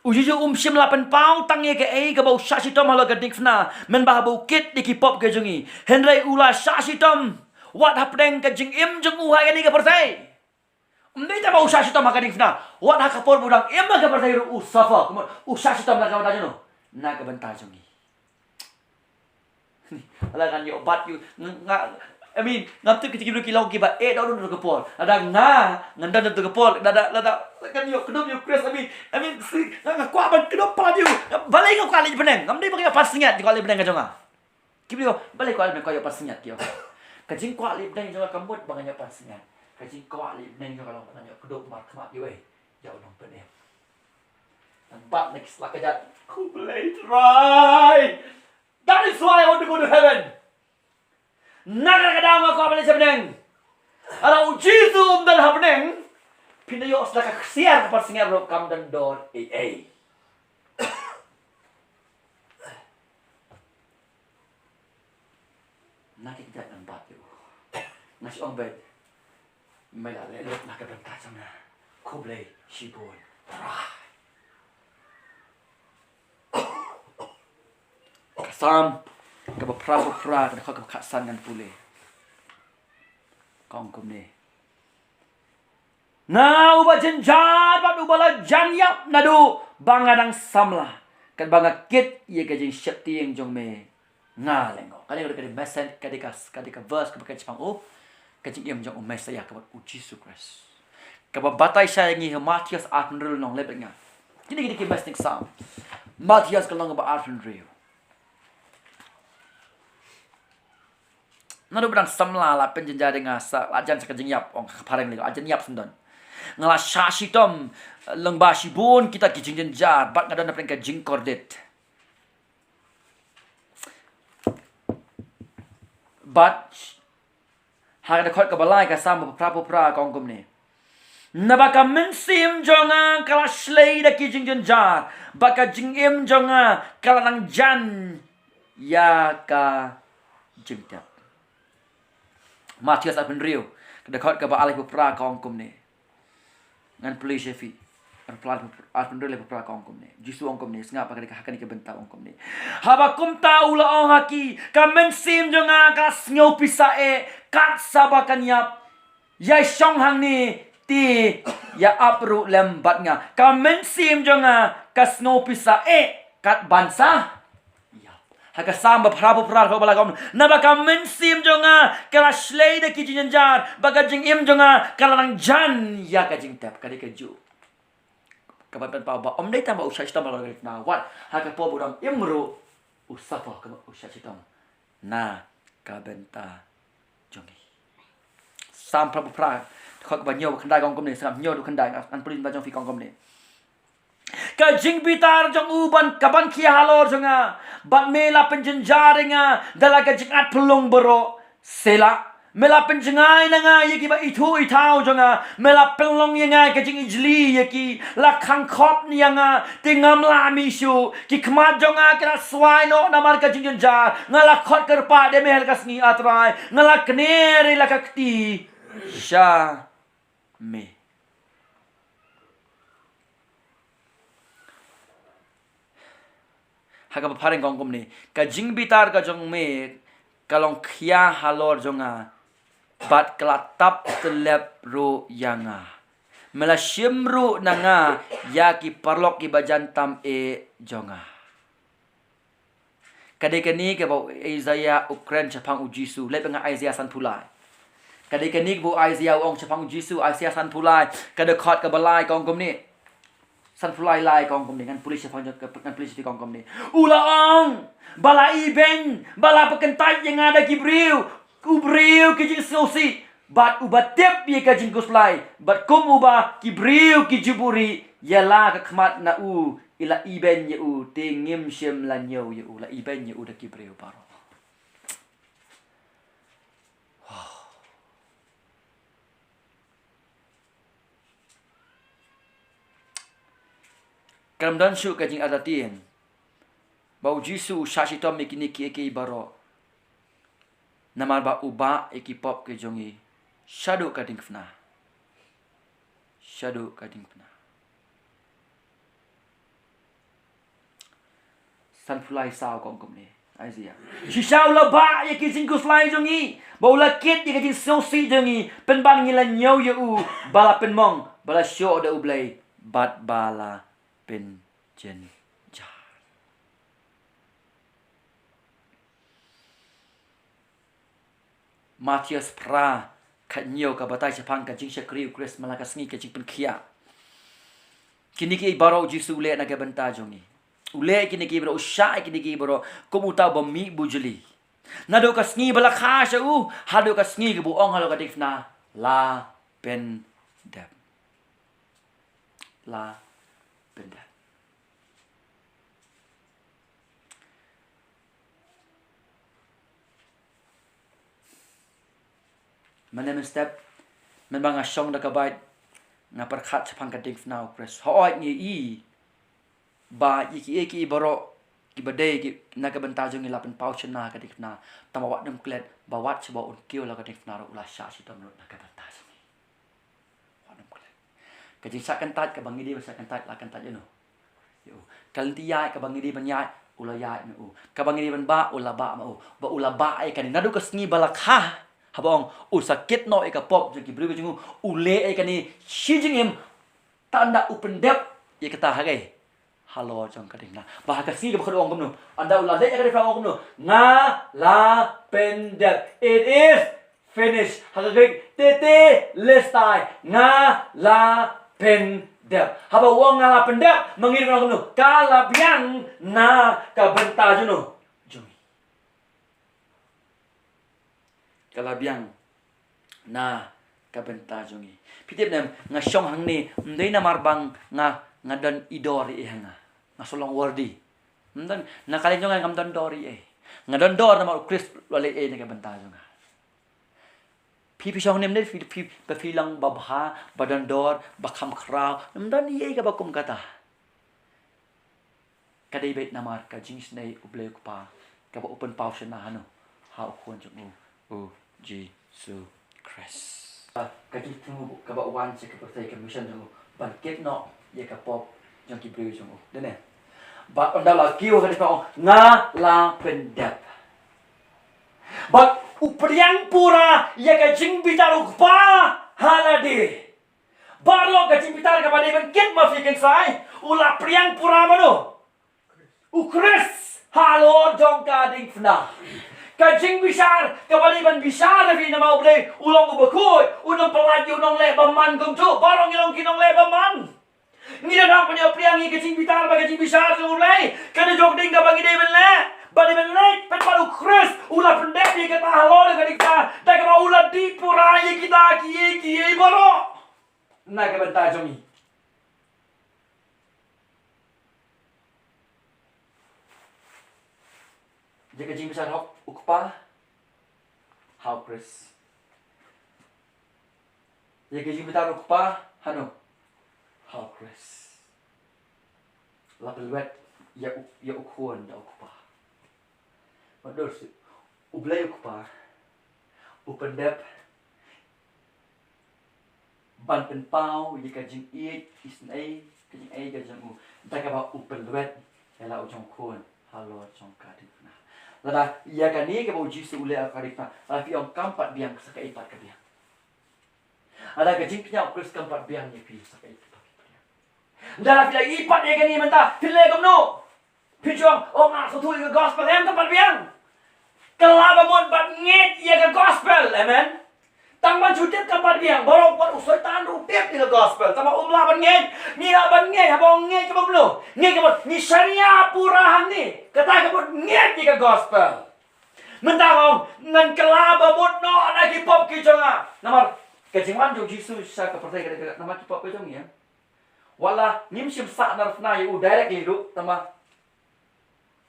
U Jisu um shym la pynpaw tang ïa kaei kaba u shah shitom halor ka diengphna, mynba haba u kit ïa ki pop ki jong ngi. Hynrei u la shah shitom wat hapdeng ka jingim jong u ha kane ka pyrthei. Ym dei tang ba u shah shitom ha ka diengphna, wat ha ka por ba u dang im ha ka pyrthei ruh u suffer. Kumno? U shah shitom na ka bynta jong no? Na ka bynta jong ngi. Lada ngan ïoh bat ïa u, nga, I mean, ngam tip kita ki briew ki long kiba eh, don don ka por. Lada nga ngan don don ka por, lada, lada ngan ïoh kdup ïa u Khrist, I mean, I mean, si, nga, nga kwah ban kdup palat ïa u. Balei nga kwah leit bneng? Ngam dei ba nga ïoh pansngiat ïa ka kwah leit bneng ka jong nga. Ki briew, balei kwah leit bneng, kwah ïoh pansngiat ki ong. Ka jingkwah leit bneng jong nga ka mut ba ngan ïoh pansngiat. Ka jingkwah leit bneng jong nga ka long ba ngan ïoh kdup markhmat ïa u, ïa u nongpynim. Ngan bat na ki sla kjat. Khublei Trai. That is why I want to go to heaven. Na kata ka daw nga kwah ban leit sha bneng. Lada u Jisu um don ha bneng, phin da ïoh sla ka ksiar ka pansngiat ruh kam don dor ei ei. Na ki kjat ngan bat ïa u. Nga shu ong beit, me la leh lut na ka bynta jong nga. Khublei shibun Trai. Ka Salm kaba phra phew phra, ka dkhot kaba khatsan ngan pule. Ka ong kumne: Nga uba jynjar bad uba la jan ïap naduh ba nga dang samla, katba nga kit ïa ka jingsheptieng jong me, nga lyngngoh. Kane ka dei ka message, ka dei ka, ka dei ka verse kaba kren shaphang u, ka jingim jong u Messiah, kaba u Jisu Khrist. Kaba batai shai ïa ngi ha Mathaios arphew hynriew lynnong, leh bad nga. Kine ki dei ki message Salm. Mathaios ka lynnong kaba arphew hynriew. Naduh ba dang samla la pynjynjar ïa nga sa, la jan sa ka jingïap, ong ka phareng lei, la jan ïap syndon. Nga la shah shitom lyngba shibun kita ki jingjynjar, bad nga don hapdeng ka jingkordit. Bad ha ka dkhot kaba lai ka Salm ba phra phew phra ka ong kumne: Naba ka mynsiem jong nga ka la shlei da ki jingjynjar, bad ka jingim jong nga ka la nang jan ïa ka jingtep. Mathaios arphew hynriew, ka dkhot kaba ar lai phew phra ka ong kumne. Ngan pule sha phi. Arphew hynriew lai phew phra ka ong kumne. Jisu ong kumne, sngap, ha kane ka, ha kane ka bynta ong kumne: Haba kumta u la ong ha ki, ka mynsiem jong nga ka sngew pisa eh, kat sa ba kan ïap. Ïai shong hangne te ïa ap ruh lem bad nga. Ka mynsiem jong nga ka sngew pisa eh, kat ban sa ïap. Ha ka Salm ba phra phew phra ka ba la ong: Naba ka mynsiem jong nga ka la shlei da ki jingjynjar, bad ka jingim jong nga ka la nang jan ïa ka jingtep. Ka dei ka juh kaba pynpaw ba ym dei tang ba u shah shitom halor ka diengphna, wat ha ka por ba u dang im ruh u suffer, kaba u shah shitom na ka bynta jong ngi. Salm phra phew phra, dkhot kaba hynñiew bad khyndai ka ong kumne, Salm hynñiew dkhot khyndai, ngan pule na ka bynta jong phi, ka ong kumne: Ka jingbitar jong u ban, ka ban khia halor jong nga, bad me la pynjynjar ïa nga da la ka jingat pynlong baroh. Sela. Me la pynjngai na nga ïa kiba ithuh ithaw jong nga, me la pynlong ïa nga ka jingijli ïa ki. La khang khop ïa nga, te ngam lah mih shuh. Ki khmat jong nga ki la swai noh namar ka jingjynjar. Nga la khot kyrpad ïa me ha la ka sngi, A Trai. Nga la kner ïa la ka kti sha me. Ha kaba phareng ka ong kumne: Ka jingbitar ka jong me ka long khia halor jong nga, bad ka la tap tyllep ruh ïa nga. Me la shim ruh na nga ïa ki paralok kiba jan tam eh jong nga. Ka dei kane kaba u Isaiah u kren shaphang u Jisu, leh bad nga Isaiah sanphew lai. Ka dei kane kaba u Isaiah u ong shaphang u Jisu, Isaiah sanphew lai, ka dkhot kaba lai ka ong kumne. Sanphew lai lai ka ong kumne, ngan pule shaphang jong, ngan pule shaphang ka ong kumne. U la ong, ba la ibeiñ, ba la pynkyntait ïa nga da ki briew, u briew ki jingsngewsih, bad uba tip ïa ka jingkhuslai, bad kum uba ki briew ki ju buhrieh, ïa la ka khmat na u, i la ibeiñ ïa u, te ngim shym la ñiew ïa u, la ibeiñ ïa u da ki briew baroh. Kan ym don shuh ka jingartatien ba u Jisu u shah shitom ïa kine kiei kiei baroh, namar ba u bah ïa ki pop ki jong ngi shaduh ka diengphna. Shaduh ka diengphna. Sanphew lai saw ka ong kumne. Isaiah. Shisha u la bah ïa ki jingkhuslai jong ngi, bad u la kit ïa ki jingsngewsih jong ngi, pynban ngi la ñiew ïa u, ba la pynmong, ba la shoh da U Blei, bad ba la pynjynjar. Mathaios phra, khathynñiew ka batai shaphang ka jingshakri U Khrist man la ka sngi ka jingpynkhiah. Kine kiei baroh U Jisu u leh na ka bynta jong ngi. U leh kine kiei baroh, u shah kine kiei baroh kum uta uba mih bujli. Naduh ka sngi ba la kha sha u haduh ka sngi kaba u ong halor ka diengphna, la pyndep. La pyndep. Mynne mynstep, mynba nga shong da ka bait, nga pyrkhat shaphang ka diengphna U Khrist. Hooid ngi i ba ïa kiei kiei baroh kiba dei ki, na ka bynta jong ngi la pynpaw shynna ha ka diengphna. Tangba wat nym klet ba wat shaba un kiew la ka diengphna ruh u la shah shitom lut na ka bynta jong ngi. Wat nym klet. Ka jingshah kyntait kaba ngi dei ban shah kyntait, la kyntait ïa u. Ïa u. Ka lynti ïaid kaba ngi dei ban ïaid, u la ïaid ma u. Kaba ngi dei ban bah, u la bah ma u. Ba u la bah ïa kane. Naduh ka sngi ba la kha, haba ong u sa kit noh ïa ka pop jong ki briew jong u, u leh ïa kane shi jingim. Tangba u pyndep ïa kata ha kaei? Halor jong ka diengphna. Ba ha ka sngi kaba khatduh ong kumno? Ynda u la leit ïa ka diengphna ong kumno? Nga la pyndep. It is finished. Ha ka Greek, tetelestai. Nga la pyndep. Haba u ong nga la pyndep, ma ngi ruh kumno? Ka la biang na ka bynta jong u. Jong ngi. Ka la biang na ka bynta jong ngi. Phi tip ne em, nga shong hangne, ym dei namar ba nga, nga don i dor ïa ha nga. Nga shu long worthy. Ym don, na ka liang jong nga ngam don dor ïa. Nga don dor namar U Khrist u la leh ïa na ka bynta jong nga. Phi, phi shong hangne ym dei phi, phi, ba phi long ba bha, ba don dor, ba kham khraw. Ym don ïa kaba kum kata. Ka dei beit namar ka jingisynei U Blei U Kpa, kaba u pynpaw shynna hano? Ha u Khun jong u, U Jisu Khrist. Ka jingthmu kaba u wan sha ka pyrthei, ka mission jong u ban kit noh ïa ka pop jong ki briew jong u. Dei ne? Bad ynda la kiew ha ka diengphna, nga la pyndep. Bad u pdiang pura ïa ka jingbitar U Kpa ha lade. Baroh ka jingbitar kaba dei ban kit ma phi kynsai, u la pdiang pura mano? U Khrist halor jong ka diengphna. Ka jingbishar kaba dei ban bishar ïa phi namar U Blei u long uba khuid, un ym pyllait ïa u nongleh bymman kumjuh. Baroh ngi long ki nongleh bymman. Ngi don hok ban ïoh pdiang ïa ka jingbitar bad ka jingbishar jong U Blei. Ka dei jong ka ding kaba ngi dei ban leh, ba dei ban leh, pynban U Khrist u la pyndep ïa kata halor ka diengphna, da kaba u la dih pura ïa kita kiei kiei baroh na ka bynta jong ngi. Ïa ka jingbishar hok U Kpa ha U Khrist. Ïa ka jingbitar U Kpa hano? Ha U Khrist. La pynlwet ïa u, ïa u Khun da U Kpa. Wat dur shuh. U Blei U Kpa u pyndep ban pynpaw ïa ka jingïeit, isynei, ka jingaiei ka jong u, da kaba u pynlwet ïa la u jong u Khun halor jong ka diengphna. Lada ïa kane kaba U Jisu u leh ha ka diengphna, lada phi ong kam pat biang, sa kaei pat ka biang? Lada ka jingkñia U Khrist kam pat biang ïa phi, sa kaei pat ka biang? Lada phi la ïohi pat ïa kane mynta, phin leh kumno? Phi ju ong, oh, nga sngewthuh ïa ka gospel, em, kam pat biang. Kylla ba mut bad ngeit ïa ka gospel, amen. Tang ban shu tip kam pat biang, baroh wat u Soitan ruh u tip ïa ka gospel, tangba um lah ban ngeit. Ngi lah ban ngeit, haba ong ngeit ka mut kumno? Ngeit ka mut ngi shaniah pura hangne. Kata ka mut ngeit ïa ka gospel. Mynta ong ngan kylla ba mut noh na ki pop ki jong nga. Namar ka jingwan jong U Jisu sha ka pyrthei ka dei namar ki pop ki jong ngi, em. Wat la ngim shym sah narphna ïa u directly ruh, tangba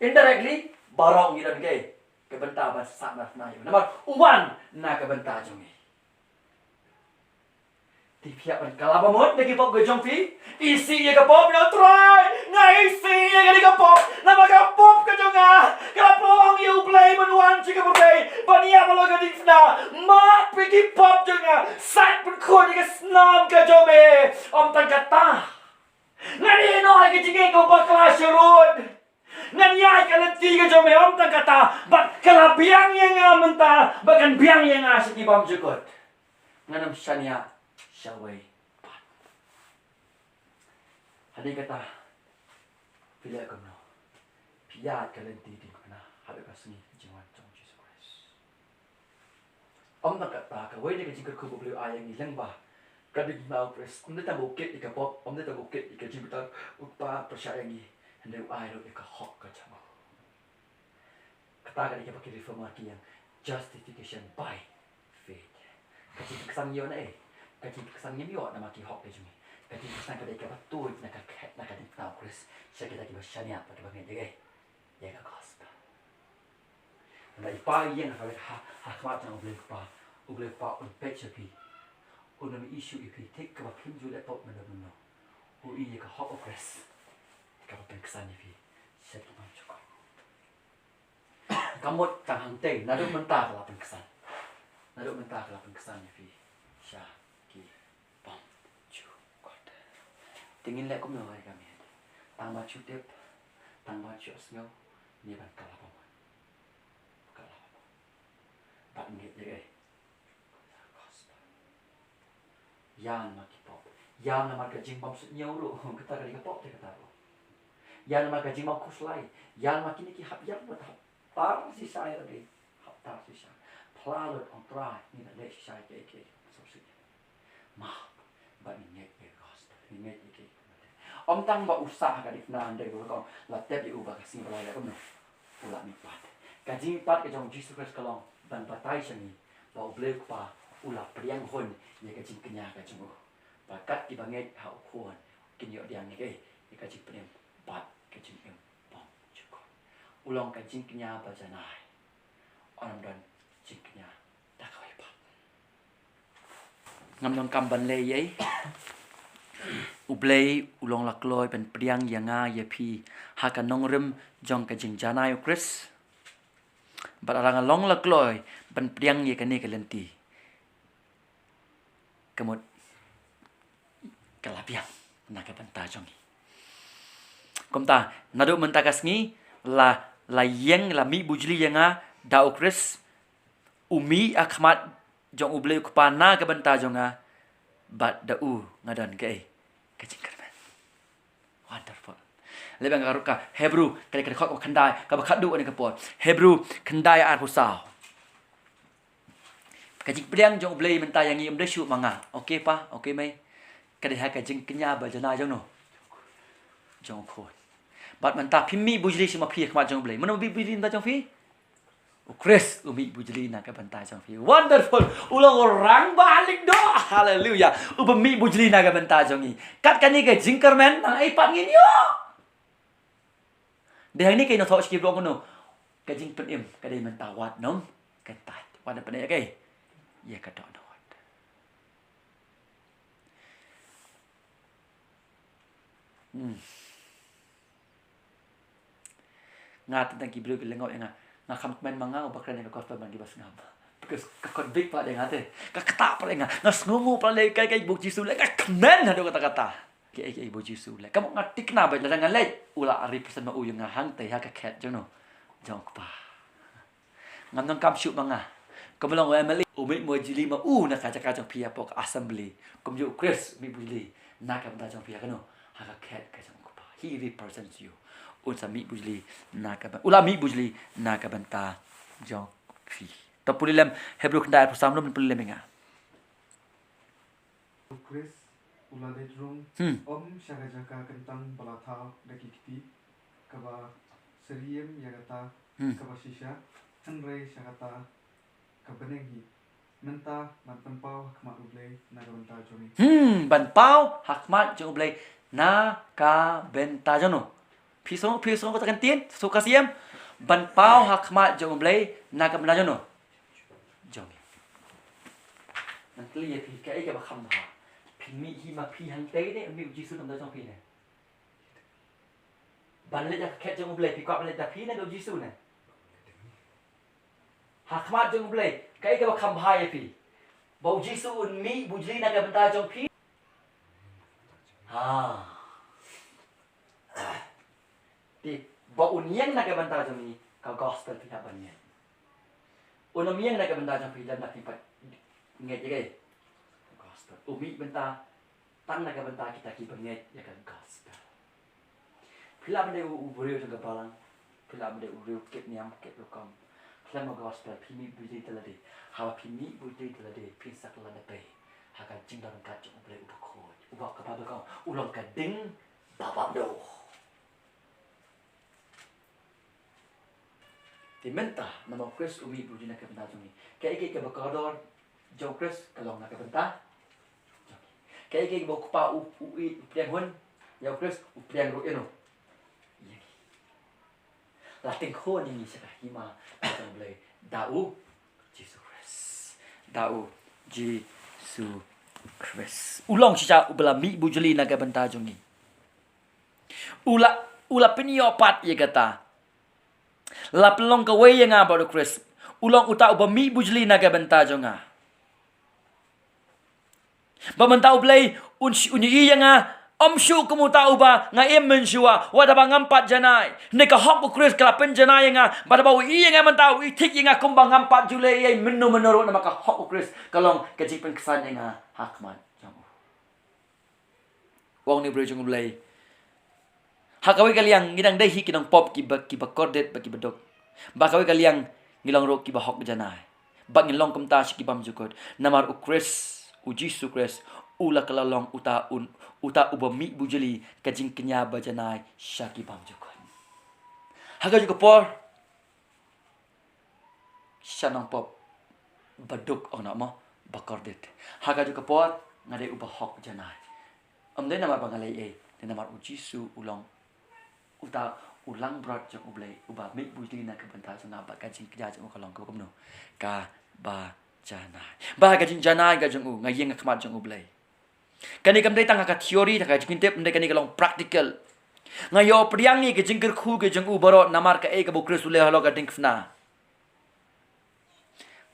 indirectly baroh ngi don kaei? Ka bynta ban sah narphna ïa u. Namar u wan na ka bynta jong ngi. Te phi hap ban kylla ba mut na ki pop ki jong phi. Isih ïa ka pop, ïa, Trai, nga isih ïa kane ka pop. Namar ka pop ka jong nga ka la pynlong ïa U Blei ban wan sha ka pyrthei ban ïap halor ka diengphna. Map ïa ki pop jong nga. Sait pynkhuid ïa ka snam ka jong me. Ym tang kata, ngan ïeh noh ïa ka jingngeit kaba bakla sharud. Ngan ïaid ka Ta, bad ka la biang ïa nga mynta, bad kan biang ïa nga sha ki bymjukut. Ngan ym shaniah shawei pat. Hadien kata, phi leh kumno? Phi ïaid ka lynti diengphna haduh ka sngi ka jingwan jong u Jisu Khrist. Ym tang kata, kawei na ka jingkyrkhu ba U Blei u ai ïa ngi lyngba ka jingpyrkhat u Khrist, ym dei tang ba u kit ïa ka pop, ym dei tang ba u kit ïa ka jingbitar u Kpa pyrshah ïa ngi, hynrei u ai ruh ïa ka hok ka jong u. Kata ka dei kaba ki reformer ki ïeng justification by faith. Ka jingpynksan ïoh na ei? Ka jingpynksan ngim ïoh namar ki hok ki jong ngi. Ka jingpynksan ka dei kaba tuid na ka khet, na ka jingpyrkhat u Khrist sha kita kiba shaniah bad kiba ngeit ïa ka, ïa ka gospel. Nda i Pa i ïeng ha, ha, ha khmat jong U Blei Kpa, U Blei Kpa un peit sha phi. Un ym issue ïa phi thik kaba phim ju leh pop mynno mynno. U ïohi ïa ka hok u Khrist kaba pynksan ïa phi sha ki bymjukut. Ka mut tang hangtei, naduh mynta ka la pynksan. Naduh mynta ka la pynksan ïa phi sha ki bymjukut. Te ngin leh kumno ïa ka miet? Tang ban shu tip, tang ban shu sngew, ne ban kylla bymman? Kylla bymman. Bad ngeit ïa ka, ïa ka gospel. Ïa namar ki pop. Ïa namar ka jingbymsuidñiew ruh, kata ka dei ka pop te kata ruh. Ïa namar ka jingbymkhuslai. Ïa namar kine ki hap ïap bad hap tar shisha ïa lade. Hap tar shisha. Phla lut, ong Trai, ngi la leh shisha ïa kiei kiei kiba bymsuidñiew. Map. Bad ngi ngeit ïa ka gospel. Ngi ngeit ïa kiei kiba leh. Ym tang ba u sah ha ka diengphna hynrei ruh ka ong la tep ïa u ba ka sngi ba la ïaid kumno u la mihpat. Ka jingmihpat ka jong u Jisu Khrist ka long ban batai sha ngi ba U Blei U Kpa u la pdiang hun ïa ka jingkñia ka jong u. Ba kat kiba ngeit ha u Khun kin ïoh pdiang ïa ka, ïa ka jingpynim bad ka jingim bymjukut. U long ka jingkñia ba janai. Ym don jingkñia da kawei pat. Ngam donkam ban leh ei ei. U Blei u long la kloi ban pdiang ïa nga ïa phi ha ka nongrim jong ka jingjanai u Khrist. Bad lada nga long la kloi ban pdiang ïa kane ka lynti, ka mut ka la biang na ka bynta jong ngi. Kumta naduh mynta ka sngi la, la ïeng, la mih bujli ïa nga da u Khrist. U mih ha khmat jong U Blei U Kpa na ka bynta jong nga, bad da u nga don kaei? Ka jingkyrmen. Wonderful. Leh ba nga ruh ka Hebru, ka dei ka dkhot kaba khyndai, kaba khatduh ha kane ka por. Hebru khyndai arphew saw. Ka jingpdiang jong U Blei mynta ïa ngi ym dei shuh ma nga. Okay pa, okay mei. Ka dei ha ka jingkñia ba janai jong no? Jong u Khun. Bad mynta phim mih bujli shuh ma phi ha khmat jong U Blei. Mano ba mih bujli mynta jong phi? U Khrist u mih bujli na ka bynta jong phi. Wonderful. U long u Rangbah Lyngdoh. Haleluia. Uba mih bujli na ka bynta jong ngi. Kat kane ka jingkyrmen nang ei pat ngin ïoh. Dei hangne ka ïa nongthoh sha ki briew kumno? Ka jingpynim ka dei mynta wat nym kyntait. Wat nym pynïaid ïa kaei? Ïa ka dohnud. Hmm. Nga tang ki briew ki lyngngoh ïa nga. Nga kham kmen ma nga uba kren ïa ka gospel ban kiba sngap. Because ka convict pat ïa nga te. Ka ktah pat ïa nga. Nga sngewnguh pat leh kaei kaei ba u Jisu leh. Nga kmen haduh katta katta. Kaei kaei ba u Jisu leh. Ka mut nga thikna ba lada nga leh u la represent ma u ïa nga hangtei ha ka khet jong no? Jong u Kpa. Ngam donkam shuh ma nga. Kumba long u M L A u mih bujli ma u na ka jaka jong phi hapoh ka assembly. Kumjuh u Khrist u mih bujli na ka bynta jong phi ha kano? Ha ka khet ka jong u Kpa. He represents you. Un sa mih bujli na ka byn-, u la mih bujli na ka bynta jong phi. To pule lem Hebru khyndai arphew saw, lum pule lem ïa nga. U Khrist u la leit rung, hmm, ym sha ka jaka kyntang ba la thaw da ki kti, kaba syriem ïa kata, hmm, kaba shisha, hynrei sha kata ka bneng hi. Mynta ban pynpaw ha khmat U Blei na ka bynta jong ngi. Hmm, ban paw ha khmat jong U Blei na ka bynta jong no? Phi sngew, phi sngew kata ka ktien, sngew ka siem. Ban paw ha khmat jong U Blei na ka bynta jong no? Jong ngi. Ngan kylli ïa phi, kaei kaba kham bha? Phin mih hi ma phi hangtei ne, mih u Jisu na ka bynta jong phi ne? Ban leit ha ka khet jong U Blei, phi kwah ban leit da phi ne da u Jisu ne? Ha khmat jong U Blei, kaei kaba kham bha ïa phi? Ba u Jisu un mih bujli na ka bynta jong phi? Ha. Te ba un ïeng na ka bynta jong ngi, ka gospel phi hap ban ngeit. Un ym ïeng na ka bynta jong phi lada phi pat ngeit ïa ka gospel. U mih bynta tang na ka bynta kita kiba ngeit ïa ka gospel. Phi lah ban dei u, u briew jong ka balang. Phi lah ban dei u briew kit niam kit rukom. Khlem ka gospel phi mih bujli te lade. Haba phi mih bujli te lade phin sa kylla da pei ha ka jingdon ryngkat jong U Blei uba khuid, uba ka Baibl ka ong u long ka ding ba bam duh. Te mynta namar U Khrist u mih bujli na ka bynta jong ngi, kaei kaei kaba kordor jong U Khrist ka long na ka bynta jong ngi. Kaei kaei kaba u Kpa u, u, u pdiang hun ïa U Khrist, u pdiang ruh ïa no, ïa ngi. La tyngkhun ïa ngi sha ka hima ka jong U Blei da U Jisu Khrist. Da U Jisu Khrist. U long shisha uba la mih bujli na ka bynta jong ngi. U la, u la pynïoh pat ïa kata. La pynlong kawei ïa nga bad U Khrist. U long uta uba mih bujli na ka bynta jong nga. Ba mynta U Blei un sh-, un ïohi ïa nga, ym shuh kum uta uba nga im mynshuwa wat haba ngam pat janai. Hynrei ka hok U Khrist ka la pynjanai ïa nga. Bad haba u ïohi ïa nga mynta u ïohi thik ïa nga kumba ngam pat ju leh ei ei mynno mynno ruh, namar ka hok U Khrist ka long ka jingpynksan ïa nga ha khmat jong u. U ong, ne briew jong U Blei, ha kawei ka liang ngi dang dei hi ki nongpop kiba, kiba kordit bad kiba duk. Bad ha kawei ka liang ngi long ruh kiba hok janai. Bad ngin long kumta sha ki bymjukut. Namar U Khrist, U Jisu Khrist, u la kylla long uta un, uta uba mih bujli ka jingkñia ba janai sha ki bymjukut. Ha kajuh ka por, sha nongpop ba duk, ong noh mo, ba kordit. Ha kajuh ka por nga dei uba hok janai. Ym dei namar ba nga leh ei, dei namar U Jisu u long uta u langbrot jong U Blei uba mih bujli na ka bynta jong nga, bad ka jingkñia jong u ka long kaba kumno? Kaba janai. Bad ka jingjanai ka jong u, nga ïeng ha khmat jong U Blei. Kane kam dei tang ha ka theory, ha ka jingtip, hynrei kane ka long practical. Nga ïoh pdiang ïa ka jingkyrkhu ka jong u baroh namar kaei kaba U Khrist u leh halor ka diengphna.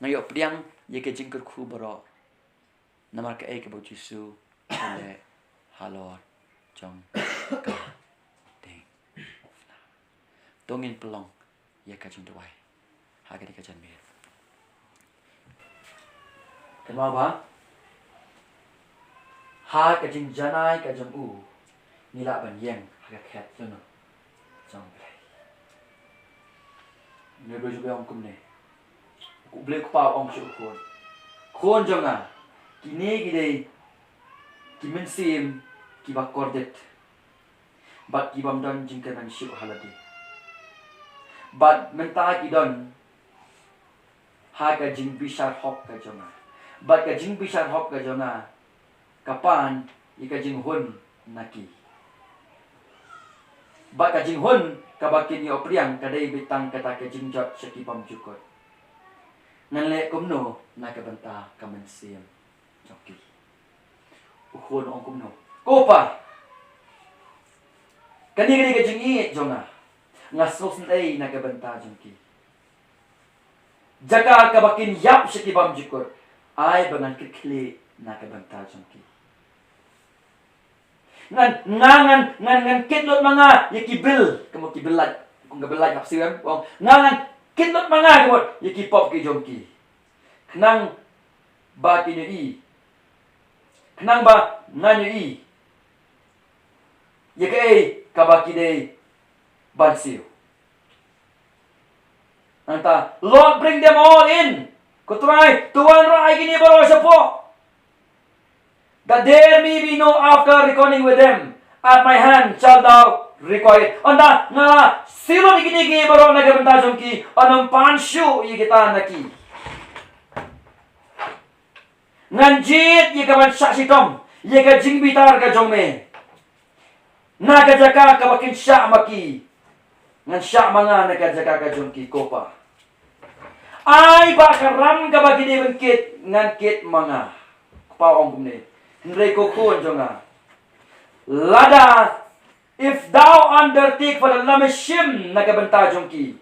Nga ïoh pdiang ïa ka jingkyrkhu baroh namar kaei kaba U Jisu u leh halor jong ka diengphna. To ngin pynlong ïa ka jingduwai ha kane ka janmiet. Kynmaw ba ha ka jingjanai ka jong u, ngi lah ban ïeng ha ka khet lano jong U Blei. Ngi briew jong U Blei ong kumne. U Blei U Kpa u ong sha u khun, khun jong nga, kine ki dei ki mynsiem kiba kordit bad ki bym don jingkyrmen shuh ha lade. Bad mynta ki don ha ka jingbishar hok ka jong nga. Bad ka jingbishar hok ka jong nga ka pan ïa ka jinghun na ki. Bad ka jinghun kaba kin ïoh pdiang ka dei beit tang kata ka jingjot sha ki bymjukut. Ngan leh kumno na ka bynta ka mynsiem jong ki? U khun u ong kumno? Ko Pa, kane ka dei ka jingïeit jong nga. Nga sngewsynei na ka bynta jong ki. Jaka kaba kin ïap sha ki bymjukut, ai ba ngan kit khlieh na ka bynta jong ki. Ngan, nga, ngan, ngan, ngan kit lut ma nga ïa ki bil, ka mut ki bil lait, kum ka bil lait hap siew em. Ong, nga ngan kit lut ma nga ka mut ïa ki pop ki jong ki. Khnang ba kin ïohi, khnang ba ngan ïohi ïa kaei kaba ki dei ban siew. Nangta, Lord, bring them all in. Ko Trai, to wanrah ïa kine baroh shapoh, that there may be no after reckoning with them. At my hand shalt thou require it. Ynda nga la siew lut ïa kine ki baroh na ka bynta jong ki, yn ym pan shuh ïa kita na ki. Ngan jied ïa ka ban shah shitom ïa ka jingbitar ka jong me. Na ka jaka kaba kin shah ma ki, ngan shah ma nga na ka jaka ka jong ki, ko Pa. Ai ba ka ram kaba ki dei ban kit, ngan kit ma nga. Ko Pa u ong kumne. Hynrei ko khun jong nga, lada, if thou undertake for the, lada me shim na ka bynta jong ki,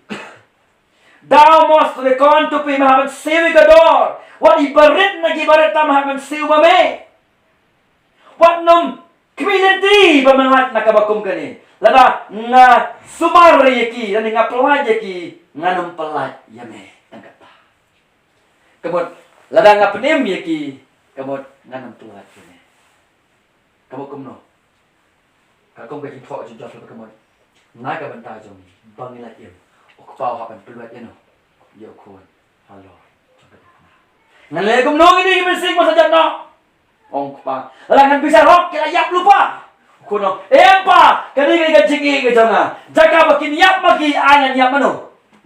thou must reckon to pay, me hap ban siew ïa ka dor. Wat i barit na ki barit, te me hap ban siew ma me. Wat nym khmih lynti Ba men lait na kaba kum kane. Lada nga sumar ïa ki, lada nga pyllait ïa ki, ngan ym pyllait ïa me tang katta. Ka mut, lada nga pynim ïa ki, ka mut ngan ym pyllait ïa me. Ka mut kumno? Ka kum ka jingthoh jong Joshua, ka mut, na ka bynta jong ngi ba ngi la im, u kpa u hap ban pynlwet ïa no, ïa u khun halor jong ka diengphna. Ngan leh kumno ngi, ngi mynsiem ba sa jot noh? Ong u kpa, lada ngan bishar hok ki la ïap lypa. U khun ong, em pa, kane ka dei ka jingïeit ka jong nga. Jaka ba kin ïap ma ki, ai ngan ïap ma no?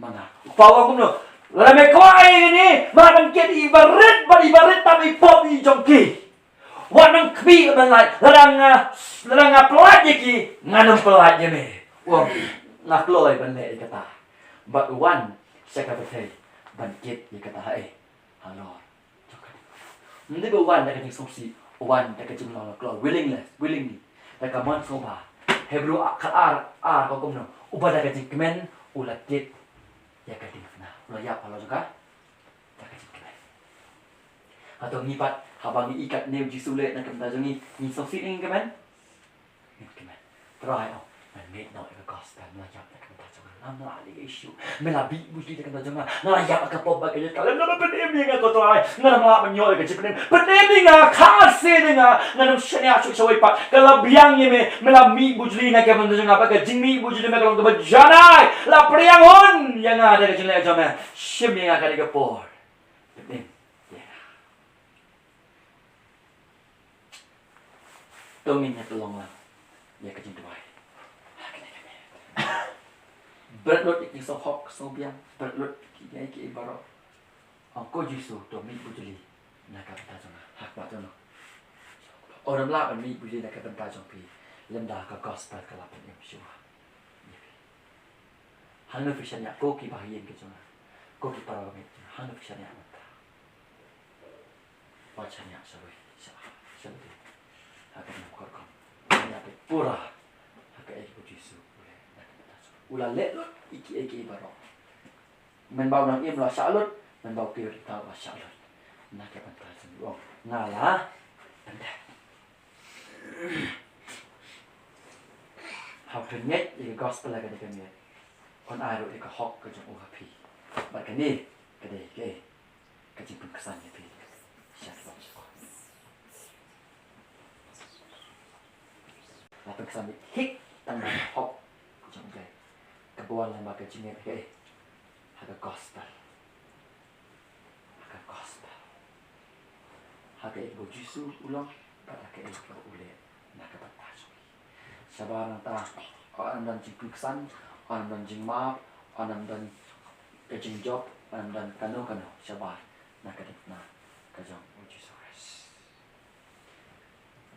Ma nga. U kpa u ong kumno? Lada me kwah ïa kine, me lah ban kit ïa i barit bad i barit tam i pop i jong ki. Wat nang khmih ban lait, lada nga, lada nga pyllait ïa ki, ngan ym pyllait ïa me. U ong, nga kloi ban leh ïa kata. Bad u wan sha ka pyrthei ban kit ïa kata haei, halor jong ka diengphna. Ym dei ba u wan da ka jingsngewsih, u wan da ka jinglong kloi, willingness, willingly. Da ka mon sngewbha. Hebru khatar ar ka ong kumno? Uba da ka jingkmen u la kit ïa ka diengphna, u la ïap halor jong ka da ka jingkmen. Hato ngi pat, haba ngi i katne u Jisu u leh na ka bynta jong ngi, ngi sngewsih ne ngim kmen? Ngim kmen. Trai, oh, ngan ngeit noh ïa ka gospel, me la ïap na ka bynta jong nga, ngam lah leh issue. Me la mih bujli na ka bynta jong nga, nga la ïap ha ka pop bad ka jingkmen. Lem, lem, pynim ïa nga ko Trai, ngan ym lah ban ïoh ïa ka jingpynim. Pynim ïa nga, khasi ïa nga, ngan ym shaniah shuh shawei pat. Ka la biang ïa me, me la mih bujli na ka bynta jong nga, bad ka jingmih bujli me ka long kaba janai. La pdiang hun ïa nga da ka jingleh jong me. Shim ïa nga kane ka por. Pynim ïa nga. To ngin ïa pynlong lang ïa ka jingduwai ha kane ka miet. Bret lut ïa ki sngewhok sngewbiang, bret lut ïa ki, ïa ki baroh. Ong ko Jisu, to mih bujli na ka bynta jong nga. Ha khmat jong no. Ym lah ban mih bujli na ka bynta jong phi lymda ka gospel ka la pynim shuwa ïa phi. Hangno phi shaniah ko ki bahaïing ki jong nga, ko ki para bangeit, hangno phi shaniah mynta? Wat shaniah shawei, sha, sha lade. Ha ka niam ka rukom. Shaniah pura ha kaei kaba u Jisu u leh na ka bynta jong phi. U la leh lut ïa kiei kiei baroh. Mynba u nongïalam u la shah lut, mynba u kiew ryngkat u la shah lut na ka bynta jong phi. Nga la pyndep. Haba phi ngeit ïa ka gospel ha kane ka miet, un ai ruh ïa ka hok ka jong u ha phi. Bad kane ka dei kaei? Ka jingpynksan ïa phi sha ki bymjukut. La pynksan ïa phi tang na ka hok ka jong u Blei, kaba wan lyngba ka jingngeit kaei? Ha ka gospel. Ha ka gospel. Ha kaei kaba u Jisu u long bad ha kaei kaba u leh na ka bynta jong ngi. Shabar nangta, yn ym don jingpynksan, yn ym don jingmap, yn ym don ka jingjop, yn ym don kano kano shabar na ka diengphna ka jong